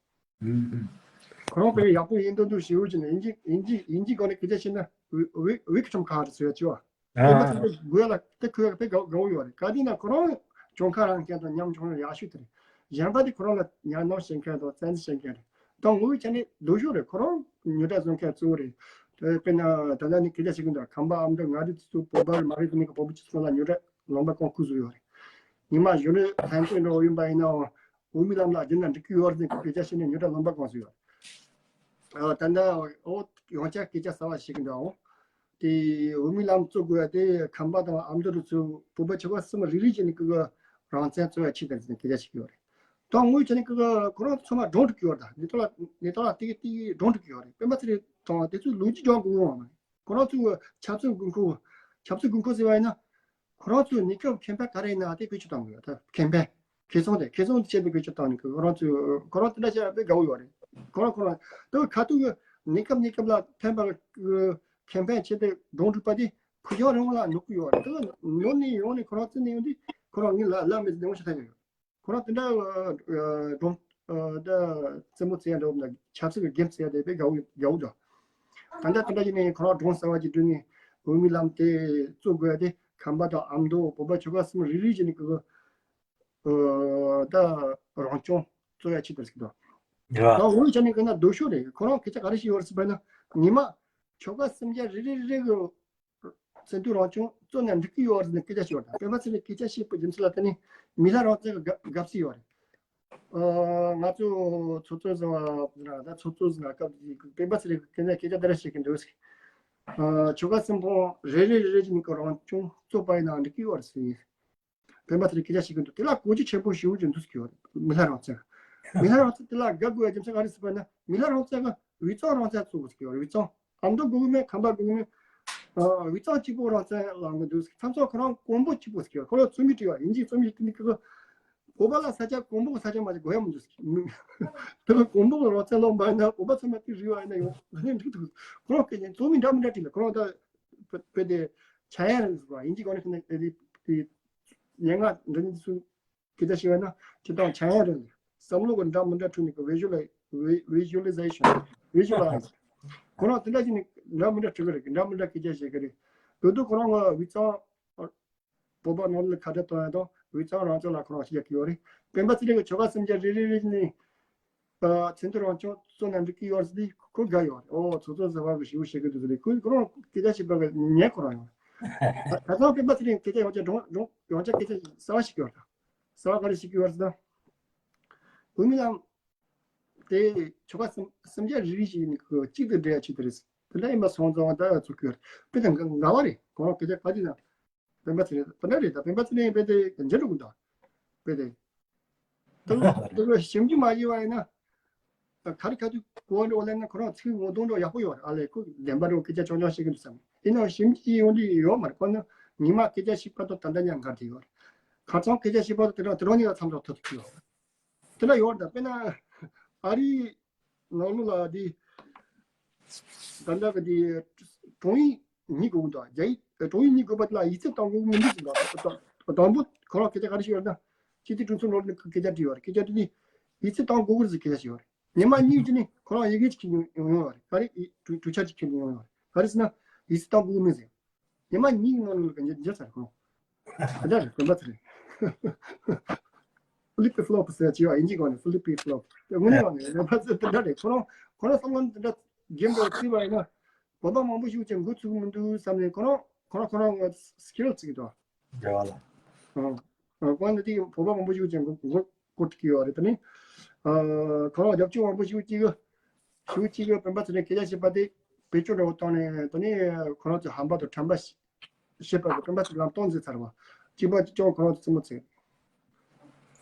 ཁོ་རང་དཔེ་ཡག་པོ་ཡིན་མདོག་མདོག་ཞེ་པོ་བྱས་ནས་ཡིན་གཅིག་ཡིན་གཅིག་ཡིན་གཅིག་སྒང་ནས་སྐད་ཆ་བཤད་ན་ཝི་ཝི་ཝི་ཀྲམ་ག་རེ་ཟེར་ཡ་ཅི་བ། དཔེ་མ་ཚད་དགོས་ལ་དེ་ཁོས་དཔེ་དགའ་དགའ་བོ་ཡོད་རེད། ག་དེ་ན་ཁོ་རང་གྱོང་ཁ་རག་མཁན་དང་ཉམ་ཆུང་ཡག་ཤོས་དེ་རེད། གཞན་པ་དེ་ཁོ་རང་ལ་ཉམས་སྣང་བྱེད་མཁན་དང་བཙན་འཛུལ་བྱེད་མཁན་རེད། ད་ངོ་བོའི་ཆ་ནས་སྡུག་ཤོས་རེད། ཁོ་རང་ཉོ་གྲྭ་བཟོ་མཁན་གཙོ་བོ་རེད། དཔེར་ན་ད་ལྟ་ནི་སྐད་ཆ་བཤད་གི་འདུག་ཁམས་པ་ཨ་མདོ་མངའ་རིས་དེ་ཚོ་བོད་པ་རེད་མ་རེད་དེ་ནི་གི་བོད་པ་སྤྱི་ཚོགས་ལ་ཉོ་གྲྭ་ལུང་པ་གང་བརྐུས་བཟོས་ཡོད་རེད། ཉི་མ་གཞོན་ནུ་ལྷན་ཚོགས་འགྲོ་ཡིན་པ་ཡིན་ནའང་འོས་མི་ལམ་ལ་བསྒྱུར་ན་འགྲིག་གི་ཡོད་རེད་ཟེར་སྐད་ཆ་བཤད་ནས་ཉོ་གྲྭ་ལུང་པ་གང་བཟོས་ཡོད་རེད། ཨ་ད་ལྟ་འོ་ཡང་བསྐྱར་སྐད་ཆ་གསར་པ་ཞིག་འདྲ་འོང་། དེ་འོས་མི་ལམ་བཙུགས་དགོས་ཡ་དེ་ཁམས་པ་དང་ཨ་མདོ་རུ་ཚུར་བོད་པ་ཆོལ་ཁ་གསུམ་རེ་རེ་བྱས་ནས་ཀི་གི་རང་བཙན་རྩོད་ཡ་ཆེད་དུ་ཟེར་ནས་སྐད་ཆ་བཤད་ཀྱི་ཡོད་རེད། དོན་དངོས་བྱས་ནས་ཀི་གི་ཁོ་རང་ཚང་མ་སྒྲུང་སྒྲིག་གི་ཡོད་རེད། ད་ནེ་ཏོ་ལ་ནེ་ཏོ་ལ་ཏིག་ཏིག་སྒྲུང་སྒྲིག་གི་ཡོད་རེད། སྤེན་པ་ཚེ་རིང་དང་དེ་ཚོའི་ལོ་རྒྱུས་སྦྱང་དགོས་ཡོད་མ་རེད། ཁོ་རང་ཚོའི་ཆབ་སྲིད་དགོས་མཁོ་ཆབ་སྲིད་དགོས་མཁོ་ཟེར་བ་ཡིན་ན། ཁོ་རང་ཚོའི་གནས་སྐབས་ཁེ་ཕན་ག་རེ་ཡིན་ན་དེ་བེད་སྤྱོད་བཏང་དགོས་ཡོད། ད་ཁེ་ཕན་ཁེ་བཟང་དེ་ཁེ་བཟང་དེ་ཆེད་དུ་བེད་སྤྱོད་བཏང་ནས་ཁོ་རང་ཚོའི་ཁོ་རང་དེ་འདྲ་བྱས་དཔེ་དགའ་བོ་ཡོད་རེད། ཁོ་རང་ཁོ་རང་དེ་ག་དུས་གནས་སྐབས་གནས་སྐབས་ལ་ཕན་པར་ཁེ་ཕན་ཆེད་དུ་སྒྲུང་སྒྲིག་པ་དེ་ཕུགས་རྒྱང་རིང་བོ་ལ་གནོད་ཀྱི་ཡོད་རེད། དེ་ནོར་ནས་ཡོང་ནས་ཁོ་རང་བརྩི་ནས་ཡོང་དུས་ཁོ་རང་ངའི་ལ་ལ་མེད་ནས་འོང་ཤ་ཐག་ཡོད། ཁོ་རང་དེ་འདྲ་སྒྲུང་ད་རྩེད་མོ་རྩེ་ཡ་འདྲ་བོ་ན་ཆབ་སྲིད་ཀྱི་གེམ་རྩེ་ཡ་དེ་དཔེ་དགའ་བོ་དགའ་བོ་འདྲ། ད་ལྟ་དེ་འདྲ་ཡིན་ནའི་ཁོ་རང་སྒྲུང་གསར་བ་ཅིག་བསྒྲིགས་ནས་འོས་མི་ལམ་དེ་བཙུགས་དགོས་ཡ་དེ་ཁམས་པ་དང་ཨ་མདོ་བོད་པ་ཆོལ་ཁ་གསུམ་རེ་རེ་བྱས་ནས་ཀི་ཨ་ད་རང་སྐྱོང་ གཏོང་ཡ་ཆེད་དུ་ཟེར་གི་འདུག་ཡ། ད་འོ་ཡི་ཆ་ནས་བཀོད་ན་སྡུག་ཤོས་རེད། ཁོ་རང་སྐད་ཆ་ག་རེ་བཤད་ཡོད་རེད་ཟེར་བ་ན། ཉི་མ་ཆོལ་ཁ་སུམ་བརྒྱ་རེ་རེ་རེ་གི་བཙན་དུག་རང་སྐྱོང་བཙོང་ན་འགྲིག་གི་ཡོད་རེད་ཟེར་ནས་སྐད་ཆ་བཤད་ཡོད་རེད། སྤེན་པ་ཚེ་རིང་སྐད་ཆ་བཤད་པའི་རྒྱུ་མཚན་ལ་བརྟེན་ནས་མི་ལྷ་རང་བཙན་གི་དགའ་དགའ་བསུ་ཡོད་རེད། ཨ། ང་ཚོ་ཚོགས་གཙོ་ཟེར་བ་ན་ད་ཚོགས་གཙོ་ཟེར་ན་སྐབས་དེ་སྤེན་པ་ཚེ་རིང་གི་སྐད་ཆ་སྐད་ཆ་འདི་འདྲ་བཤད་ཀྱི་འདུག་ཨ། ཆོལ་ཁ་གསུམ་པོ་རེ་རེ་རེ་རེ་བཞིན་གི་རང་སྐྱོང་བཙོང་པ་ཡིན་ན་འགྲིག་གི་ཡོད་རེད་ཟེར། སྤེན་པ་ཚེ་རིང་སྐད་ཆ་བཤད་ཀྱི་འདུག་དེ་ལ་གོ་རྒྱུ་ཆེན་པོ་ཞེ་པོ་ཅིག་འདུག་ཟེར་གྱི་ཡོད་རེད། མི་ལྷ་རང་བཙན། མི་ལྷ་རང་བཙན་དེ་ལ་དགའ་དགོས་པའི་རྒྱུ་མཚན་ག་རེ་ཟེར་བ་ན། མི་ལྷ་རང་བཙན་གྱིས་དབུས་གཙང་རང་བཙན་བཙུགས་ཟེར་གྱི་ཡོད་རེད། དབུས་གཙང་། ཨ་མདོ་དགོས་ཀྱི་མེད། ཁམས་པ་དགོས་ཀྱི་མེད། ཨ། དབུས་གཙང་གཅིག་པོ་རང་བཙན་ལངས་ཀྱི་འདུག་མཚམས་མཚམས་ཁོ་རང་ཀོང་པོ་གཅིག་པོ་ཟེར་གྱི་ཡོད་རེད། ཁོ་རང་རྩོམ་ཡིག་བྲིས་པ་ཡིན་གཅིག་རྩོམ་ཡིག་དེ་ནི་ཁོ་བོད་པ་ལ་ས་ཆ་ཀོང་པོ་གི་ས་ཆ་མ་གཏོགས་དགོས་ཡ་མི་འདུག་ཟེར་གྱི་འདུག་དེ་ལ་ཀོང་པོ་གི་རང་བཙན་ལོག་པ་ཡིན་ན་བོད་པ་ཚང་མ་དེ་རིགས་པ་ཡིན་ན་ཡོང་ནས་འགྲིག་འདུག་ཁོ་རང་སྐད་ཆ་རྩོམ་ཡིག་འདྲ་མི་འདྲ་བྲིས་ལ། ཁོ་རང་ད་བོད་བོད་དེ་འཆར་ཡན་རེད་ཟེར་བ་ཡིན་གཅིག་གོ་ནས་ཁོ་ནས་དེ་དེ་སྙན་ངག་འདྲ་མི་འདུག་སྐད་ཆ་བཤད་པ་ན་སྤྱིར་བཏང་འཆར་ཡན་རེད། བསམ་བློ་གི་འདྲ་མི་འདྲ་འཁྲུལ་ནས་གི་visualize visualization visualize ཁོ་རང་དེ་འདྲ་བྱས་ནས་འདྲ་མི་འདྲ་འཁྲུལ་གི་རེད། འདྲ་མི་འདྲ་སྐད་ཆ་བཤད་གི་རེད། དོ་དོ་ཁོ་རང་ང་དབུས་གཙང་བོད་པ་ནང་ལ་ཁ་བྲལ་གཏོང་ཡ་དང་དབུས་གཙང་རང་བཙན་ལ་ཁོ་རང་ཞིག་ཡག་གི་ཡོད་རེད། སྤེན་པ་ཚེ་རིང་གི་ཆོལ་ཁ་སུམ་བརྒྱ་རེ་རེ་རེ་ནས་ཚན་རྩལ་རང་སྐྱོང་བཙོང་ན་འགྲིག་གི་ཡོད་རེད་དེ་ཁོ་དགའ་ཡོད་རེད། ཨོ་ཚོགས་གཙོ་ཟེར་བ་གི་ཞིག་བཤད་གི་འདུག་ཟེར་ནས་ཁོ་ཁོ་རང་སྐད་ཆ་བཤད་པ་གི་ཉན་ཁོ་རང་ཡོད་རེད། ད་ད་ཐེངས་སྤེན་པ་ཚེ་རིང་སྐད་ཆ་ཡོངས་ཆ་འགྲོ་འགྲོ་ཡོངས་ཆ་སྐད་ཆ་གསར་བ་ཞིག་ཡོད་རེད། གསར་བ་ག་རེ་ཞིག་ཡོད་རེད་ཟེར་ན། བོད་མི་རྣམས་དེ་ཆོལ་ཁ་སུམ་སུམ་བརྒྱ་རེ་རེ་བཞིན་གཅིག་ཏུ་སྒྲིལ་ཡ་ཆེད་དུ་རེད། དེ་འདྲ་ཡིན་པ་སོང་ཙང་ད་ཚོགས་ཀྱི་ཡོད་རེད། དཔེ་དང་འགལ་བ་རེད། ཁོ་རང་སྐད་ཆ་ག་དུས་ན་སྤེན་པ་ཚེ་རིང་དེ་འདྲ་རེད། ད་སྤེན་པ་ཚེ་རིང་དཔེ་དེ་འཇལ་འགྲོ་གི་འདུག་དཔེ་དེ་དེ་ལ་དེ་ལ་ཞིབ་འཇུག་མ་བྱས་པ་ཡིན་ན། ག་རེ་ག་དུས་གོ་བ་འགྲོ་ལེན་ན་ཁོ་རང་ཚིག་ངོ་གདོང་འགྲོ་ཡག་པོ་ཡོད་རེད། ཨ་ལས་ཁོ་བདེན་པ་འགྲོ་སྐད་ཆ་ཆུང་ཆུང་བཤད་གི་འདུག་བསམ། ཡིན་ནའང་ཞིབ་འཇུག་ཡོང་དུས་ཡོད་མ་རེད། ཁོ་ནི་ཉི་མ་སྐད་ཆ་བཤད་པ་དང་ད་ལྟ་ཉག་འགལ་དེ་ཡོད་རེད། ཁ་སང་སྐད་ཆ་བཤད་པ་དང་དེ་རང་དེ་རང་ཉིད་ལ་མཚམས་འཇོག་ཐུབ་ཐུབ་ཡོད་རེད། དེ་ལ་ཡོད་རེད། ད་དཔེར་ན་ཨ་རིའི་ནང་ལོགས་ལ་དེ་ད་ལྟ་གི་དེ་དྲུང་ཡིག་གཉིས་དགོས་ཀྱི་འདུག་རྒྱ་ཡིག་དྲུང་ཡིག་གཉིས་དགོས་པ་དེ་ལ་ཡིག་ཚད་གཏོང་དགོས་ཀྱི་མི་འདུག་ཟེར་ལ། དང་པོ་ཁོ་རང་སྐད་ཆ་ག་རེ་ཞིག་ཡོད་ན། སྤྱི་འཐུས་དྲུང་ཆེ་ནོར་ནས་སྐད་ཆ་དྲིས་ཡོད་རེད། སྐད་ཆ་དྲིས་ནས་ཡིག་ཚད་གཏོང་དགོས་ཀྱི་རེད་ཟེར་སྐད་ཆ་ཞིག་ཡོད་རེད། ཉི་མ་གཉིས་ཀྱི་ནི་ཁོ་རང་ཡི་གེ་ཅིག་ཁྱེར་ཡོང་ཡོང་ཡོད་རེད། ག་རེ་ཡིག་གྲུ་གྲུ་ཆ་ཅིག་ཁྱེར་ཡོང་ཡོད་རེད། ག་རེ་ཟེར་ན་ཡིག་ཚད་གཏོང་དགོས་ཀྱི་མིན་ཟེར། ཉི་མ་གཉིས་ཀྱི་ནང་ལ་འཇལ་འཇལ་ཚར་ཁོ་རང་། ད་ལྟ་རེད། དགོན་པ་ཚོ་རེད། ཕི་ལི་པི་ཕི་ལོ་པི་ཟེར་བྱས་པ་ཡིན་གཅིག་གོ་ནས་ཕི་ལི་པི་ཕི་ལོ་པི་དངོས་གནས་ཡོང་ནས་དགོན་པ་ཚོ་དེ་འདྲ་རེད། ཁོ་རང་ཁོ་རང་བསམ་བློ་དེ་འདྲ་རྒན་པོ་བརྩིས་པ་ཡིན་ན་བོད་པ་མང་པོ་ཞིག་ཀྱང་འགོ་ཚུགས་མི་འདུག་བསམ་ནས་ཁོ་རང་ཁོ་རང་ཁོ་རང་སི་ཀིལ་བརྩི་གི་འདུག་རེད་བ་ལ། ཨང་། ཨང་། ཁོ་རང་དེ་བོད་པ་མང་པོ་ཞིག་ཀྱང་འགོ་འགོ་འགོ་ཁྲིད་ཀྱི་ཡོད་རེད། དེ་ནི་ཨ་ཁོ་རང་རྒྱབ་སྐྱོར་མང་པོ་ཞིག་ཅིག་ཞིག་ཅིག་སྤེན་པ་ཚོ་ནས་སྐད་ཆ་བཤད་པ་དེ་བེད་སྤྱོད་འདྲ་བོ་བཏང་ནས་དེ་ནི་ཁོ་རང་ཚོ་ཧམ་པ་དང་དྲན་པ་ཤེས་པ་གི་སྤེན་པ་ཚོ་ལམ་སྟོན་མཛད་ཚར་བ། གཅིག་པ་གཅིག་ཀྱང་ཁོ་རང་ཚོ་རྩེད་མོ་རྩེ།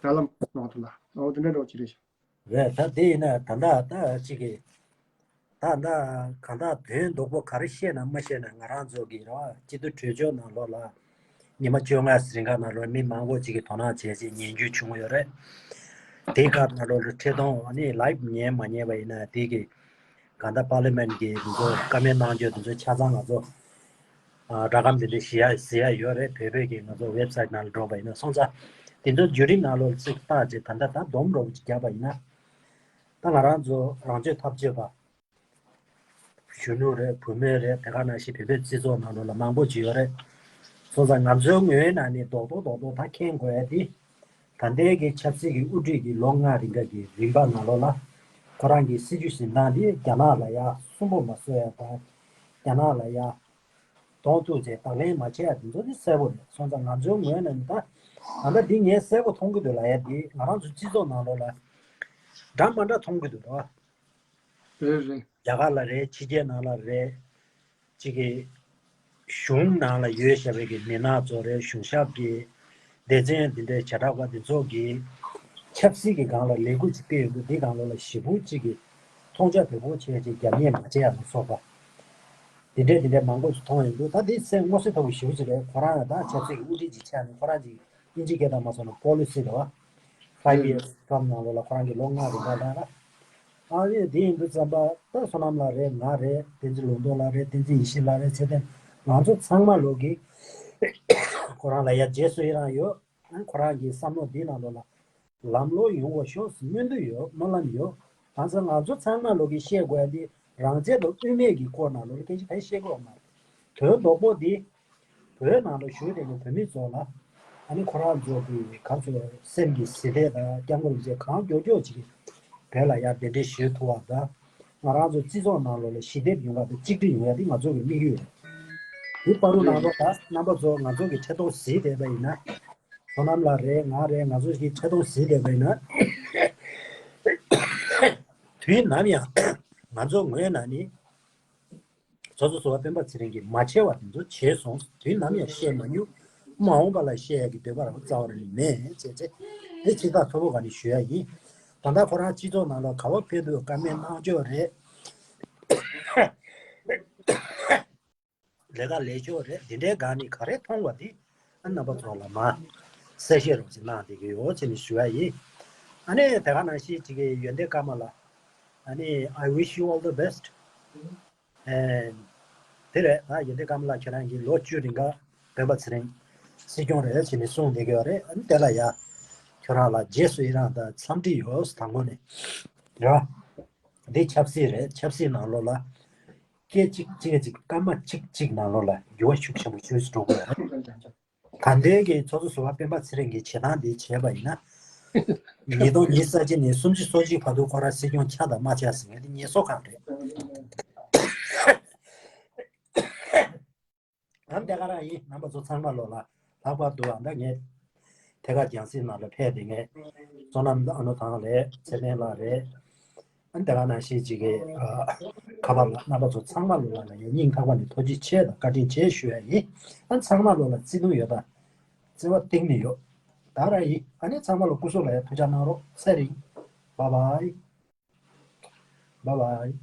ད་ལམ་ནང་དུ་ལ་འོ་དེ་འདྲ་འདྲ་བོ་ཅིག་རེད། རེད། ད་དེ་ཡིན་ན་ད་ལྟ་ད་ཅིག་གི་ད་ལྟ་གང་ལྟར་དོན་རྡོག་པོ་ག་རེ་བཤད་ན་མ་བཤད་ན་ང་རང་ཚོ་གི་རེད་བ། སྤྱི་འཐུས་གྲོས་ཆོད་ནང་ལོགས་ལ་ཉི་མ་བཅོ་ལྔ་རིང་ག་ནང་ལོགས་མི་མང་པོ་ཅིག་གིས་དོ་སྣང་བྱས་བྱས་ཉན་རྒྱུ་བྱུང་ཡོད་རེད། དེ་ག་ནང་ལོགས་ལ་ཁྲི་སྟོང་ནི་ལའིབ་ཉན་མ་ཉན་པ་ཡིན་ན་དེ་གི་གང་ལྟར་པར་ལི་མེན་གི་འདི་ཚོ་བཀའ་མོལ་གནང་རྒྱུ་དེ་ཚོ་ཆ་ཚང་ང་ཚོ་ཨ་སྒྲ་སྒམ་དེ་འདྲ་ཞིག་ཡ་ཟེར་ཡ་ཡོད་རེད། བོད་པའི་གི་ང་ཚོ་ཝེབ་སའིཊ་ནང་ལ་འགྲོ་བ་ཡིན་ན་སོང་ཙང་དེ་ཚོ་བརྒྱུད་རིམ་ནང་ལོགས་ལ་ཅིག་བལྟས་རྗེས་ད་ལྟ་ད་སྡོམ་འདྲ་བོ་ཅིག་བརྒྱབ་པ་ཡིན་ན་ད་ང་རང་ཚོ་རང་གཅེས་འཐབ་རྩོད་པ། གཞོན་ནུ་རེད། བུད་མེད་རེད། དེ་ག་ནང་བཞིན་བོད་པའི་སྤྱི་ཚོགས་ནང་ལོགས་ལ་མང་པོ་ཅིག་ཡོད་རེད། སོང་ཙང་ང་ཚོའི་ངོས་ནས་ནི་རྡོག་རྡོག་རྡོག་རྡོག་ད་མཁྱེན་དགོས་ཡ་དེ། ད་ལྟའི་གི་ཆབ་སྲིད་ཀྱི་དབུ་ཁྲིད་ཀྱི་ལོ་ལྔ་རིང་ག་གི་རིམ་པ་ནང་ལོགས་ལ་ཁོ་རང་གི་སྲིད་ཇུས་འཛིན་སྟངས་དེ་རྒྱ་ནག་ལ་ཡ་སུན་པོ་མ་བཟོ་ཡ་དང་། རྒྱ་ནག་ལ་ཡ་གདོང་གཏུག་བྱས་བརྡ་ལན་མ་བྱེད་ཡ་དེ་ཚོ་དེ་གསལ་པོ་རེད། སོང་ཙང་ང་ཚོའི་ངོས་ནས་ནི་ད་ད་ལྟ་འདི་ངས་གསལ་པོ་མཐོང་གི་འདུག་ལབ་ཡ་དེ་ང་རང་ཚོ་སྤྱི་ཚོགས་ནང་ལོགས་ལ་འདྲ་མ་འདྲ་མཐོང་གི་འདུག་ར། རེད་རེད། རྒྱ་གར་ལ་རེད། ཕྱི་རྒྱལ་ནང་ལ་རེད། གཅིག་གི་གཞུང་ནང་ལ་ཡོད་བཞག་པའི་གི་མི་སྣ་ཚོ་རེད། གཞུང་ཞབས་ཀྱི་སྡེ་ཚན་འདི་འདྲའི་བྱེ་བྲག་པ་འདི་ཚོ་གི་ཆབ་སྲིད་ཀྱི་སྒང་ལ་ལས་འགུལ་ཅིག་སྤེལ་ཡོང་དུས་འདི་སྒང་ལོགས་ལ་ཞེ་པོ་གཅིག་གི་མཐོང་རྒྱ་དོད་པོ་བྱས་ཅིག་རྒྱབ་གཉེར་མ་བྱས་ཡ་ལ་སོགས་པ་འདི་འདྲའི་འདི་འདྲའི་མང་པོ་ཞིག་མཐོང་ཡོང་དུས་ད་འདི་སེམས་མངོན་གསལ་དོད་པོ་ཞེ་པོ་ཅིག་རེད། ཁོ་རང་ཡང་ད་ཆབ་སྲིད་ཀྱི་དབུ་ཁྲིད་ཅིག་ཆགས་ནས་ཁོ་རང་ཅིག་དབྱིན་ཇི་སྐད་དང་མ་སོང་ན་པོ་ལི་སི་རེད་བ། ཧྥའི་ཝི་ཡར་ཊརམ་ནང་ལོགས་ལ་ཁོ་རང་གི་ལོ་ལྔ་རིང་ག་ལ་ལ། ཨ་ནི་དེ་ཡིན་དུས་ཙམ་པ་ད་བསོད་ནམས་ལགས་རེད། ང་རེད། བསྟན་འཛིན་ལུང་རྟོགས་ལགས་རེད། བསྟན་འཛིན་ཡེ་ཤེས་ལགས་རེད། ཚེ་བརྟན། ང་ཚོ་ཚང་མ་ལོག་གིས་ཁོ་རང་ལ་ཡ་རྗེས་སུ་ཡི་རང་ཡོད། ཨ་ཁོ་རང་གི་བསམ་བློ་འདི་ནང་ལོགས་ལ་ལམ་ལྷོང་ཡོང་བ་ཤོག་ཟེར་སྨོན་འདུན་ཡོད། སྨོན་ལམ་ཡོད། ང་ཚོ་ང་ཚོ་ཚང་མ་ལོག་གིས་བཤད་དགོས་ཡ་འདི་རང་བཙན་དང་དབུ་མའི་གི་སྐོར་ནང་ལོགས་ལ་སྐད་ཆ་ག་རེ་བཤད་དགོས་ཡོད་མ་རེད། དོན་རྡོག་པོ་འདི་བོད་ནང་ལ་བཞུགས་བསྡད་པའི་བོད་མི་ཚོ་ལ། ཨ་ནི་ཁོ་རང་ཚོ་གི་ག་ཚོད་སེམས་ཀྱི་ཟི་ཐེ་དང་སྐྱབས་མགོན་རིན་པོ་ཆེ་གང་མགྱོགས་མགྱོགས་ཅིག་བོད་ལ་ཡར་གདན་འདྲེན་ཞུ་ཐུབ་པ་དང་། ང་རང་ཚོ་སྤྱི་ཚོགས་ནང་ལོགས་ལ་ཞི་བདེ་ཡོང་ཡ་དང་གཅིག་སྒྲིལ་ཡོང་ཡ་དེ་ང་ཚོ་གི་དམིགས་ཡུལ་རེད། དེ་བར་དུ་ནང་ལོགས་ད་རྣམ་པ་ཚོ་ང་ཚོ་གི་འཕྲིན་གཏོང་གཟིགས་བསྡད་པ་ཡིན་ན། བསོད་ནམས་ལགས་རེད། ང་རེད། ང་ཚོ་གི་འཕྲིན་གཏོང་གཟིགས་བསྡད་པ་ཡིན་ན། དུས་ནམ་ཡང་ང་ཚོ་ངོས་ནས་ནི། ཚོགས་གཙོ་ཟུར་པ་སྤེན་པ་ཚེ་རིང་གིས་མ་བྱས་པ་དེ་ཚོ་བྱས་སོང་། དུས་ནམ་ཡང་བཤད་མ་མྱོང་། མ་འོངས་པ་ལ་བཤད་ཡ་གི་འདོད་པ་རང་རྩ་བ་ནས་མེད་ཟེར་ཚེ། དེ་ཕྱིར་ཐག་མཐོ་པོ་ག་ནས་ཞུ་ཡ་ཡིན། ད་ལྟ་ཁོ་རང་སྤྱི་ཚོགས་ནང་ལ་ག་པར་ཕེབས་འདུག་བཀའ་མོལ་གནང་ཕྱོགས་རེད། ལས་ཀ་ལས་ཕྱོགས་རེད། འདི་འདྲའི་སྒང་ནས་ག་རེ་མཐོང་བ་དེ་ཨ་རྣམ་པ་ཚོ་ལ་མ་གསལ་བཤད་རོགས་ཅིག་གནང་བསྡད་ཀྱི་ཡོད་ཅེས་ནས་ཞུ་ཡ་ཡིན། ཨ་ནི་དེ་ག་ནང་བཞིན་ཅིག་གི་ཡོན་ཏན་ཀརྨ་ལགས། ཨ་ནི་I wish you all the best. ཨེ། དེ་རེད། ད་ཡོན་ཏན་ཀརྨ་ལགས་ཁྱེད་རང་གིས་ལོ་བཅུ་རིང་ག་སྤེན་པ་ཚེ་རིང་སྲིད་སྐྱོང་རེད་ཅེས་ནས་གསུངས་བསྡད་ཀྱི་ཡོད་རེད། ཨ་ནི་དེ་ལ་ཡ་ཁྱོད་རང་ལ་རྗེས་སུ་ཡི་རང་དང་འཚམས་འདྲི་ཡོད་དང་པོ་ནས་ར། འདི་ཆབ་སྲིད་རེད། ཆབ་སྲིད་ནང་ལོགས་ལ་སྐད་ཅིག་གཅིག་གཅིག་སྐར་མ་གཅིག་གཅིག་ནང་ལོགས་ལ་འགྱུར་བ་ཤུགས་ཆེན་པོ་ཞིག་འགྲོ་གི་ཡོད་རེད། ད་ལྟའི་གི་ཚོགས་གཙོ་ཟུར་པ་སྤེན་པ་ཚེ་རིང་གིས་བྱེད་སྟངས་འདི་བྱས་པ་ཡིན་ན། ཉིས་སྟོང་ཉི་ཤུ་རྩ་གཅིག་ནས་སུམ་ཅུ་སོ་གཅིག་བར་དུ་ཁོ་རང་སྲིད་སྐྱོང་ཆགས་དང་མ་ཆགས་ཟེར་མཁན་དེ་ངེས་སོ་གང་རེད། ཨ་ནི་དེ་ག་རང་ཡིན། རྣམ་པ་ཚོ་ཚང་མ་ལོ་ལ་ལྷག་པར་དུ་ཨ་མདའ་ངས་ཐད་ཀར་རྒྱང་སྲིང་ནང་ལ་ཕེབས་ཏེ་ངས་བསོད་ནམས་ཨ་ནུ་ཐང་ལགས། ཚེ་བརྟན་ལགས་རེད། ཨ་ནི་དེ་ག་ནང་བཞིན་ཅིག་གི་ཨ་ཁ་པར་ལ་རྣམ་པ་ཚོ་ཚང་མ་ལོ་ལ་ངས་སྙིང་ཐག་པ་ནས་ཐུགས་རྗེ་ཆེ་དང་བཀའ་དྲིན་ཆེ་ཞུ་ཡ་ཡིན། ཨ་ནི་ཚང་མ་ལོ་ལ་བརྩེ་དུང་ཡོད་དང་བརྩེ་བ་གཏིང་ནས་ཡོད། ད་རང་ཡིན། ཨ་ནི་ཚང་མ་ལ་སྐུ་གཟུགས་ལ་ཡ་ཐུགས་ཅག་གནང་རོགས། ཚེ་རིང་། Bye bye. Bye bye.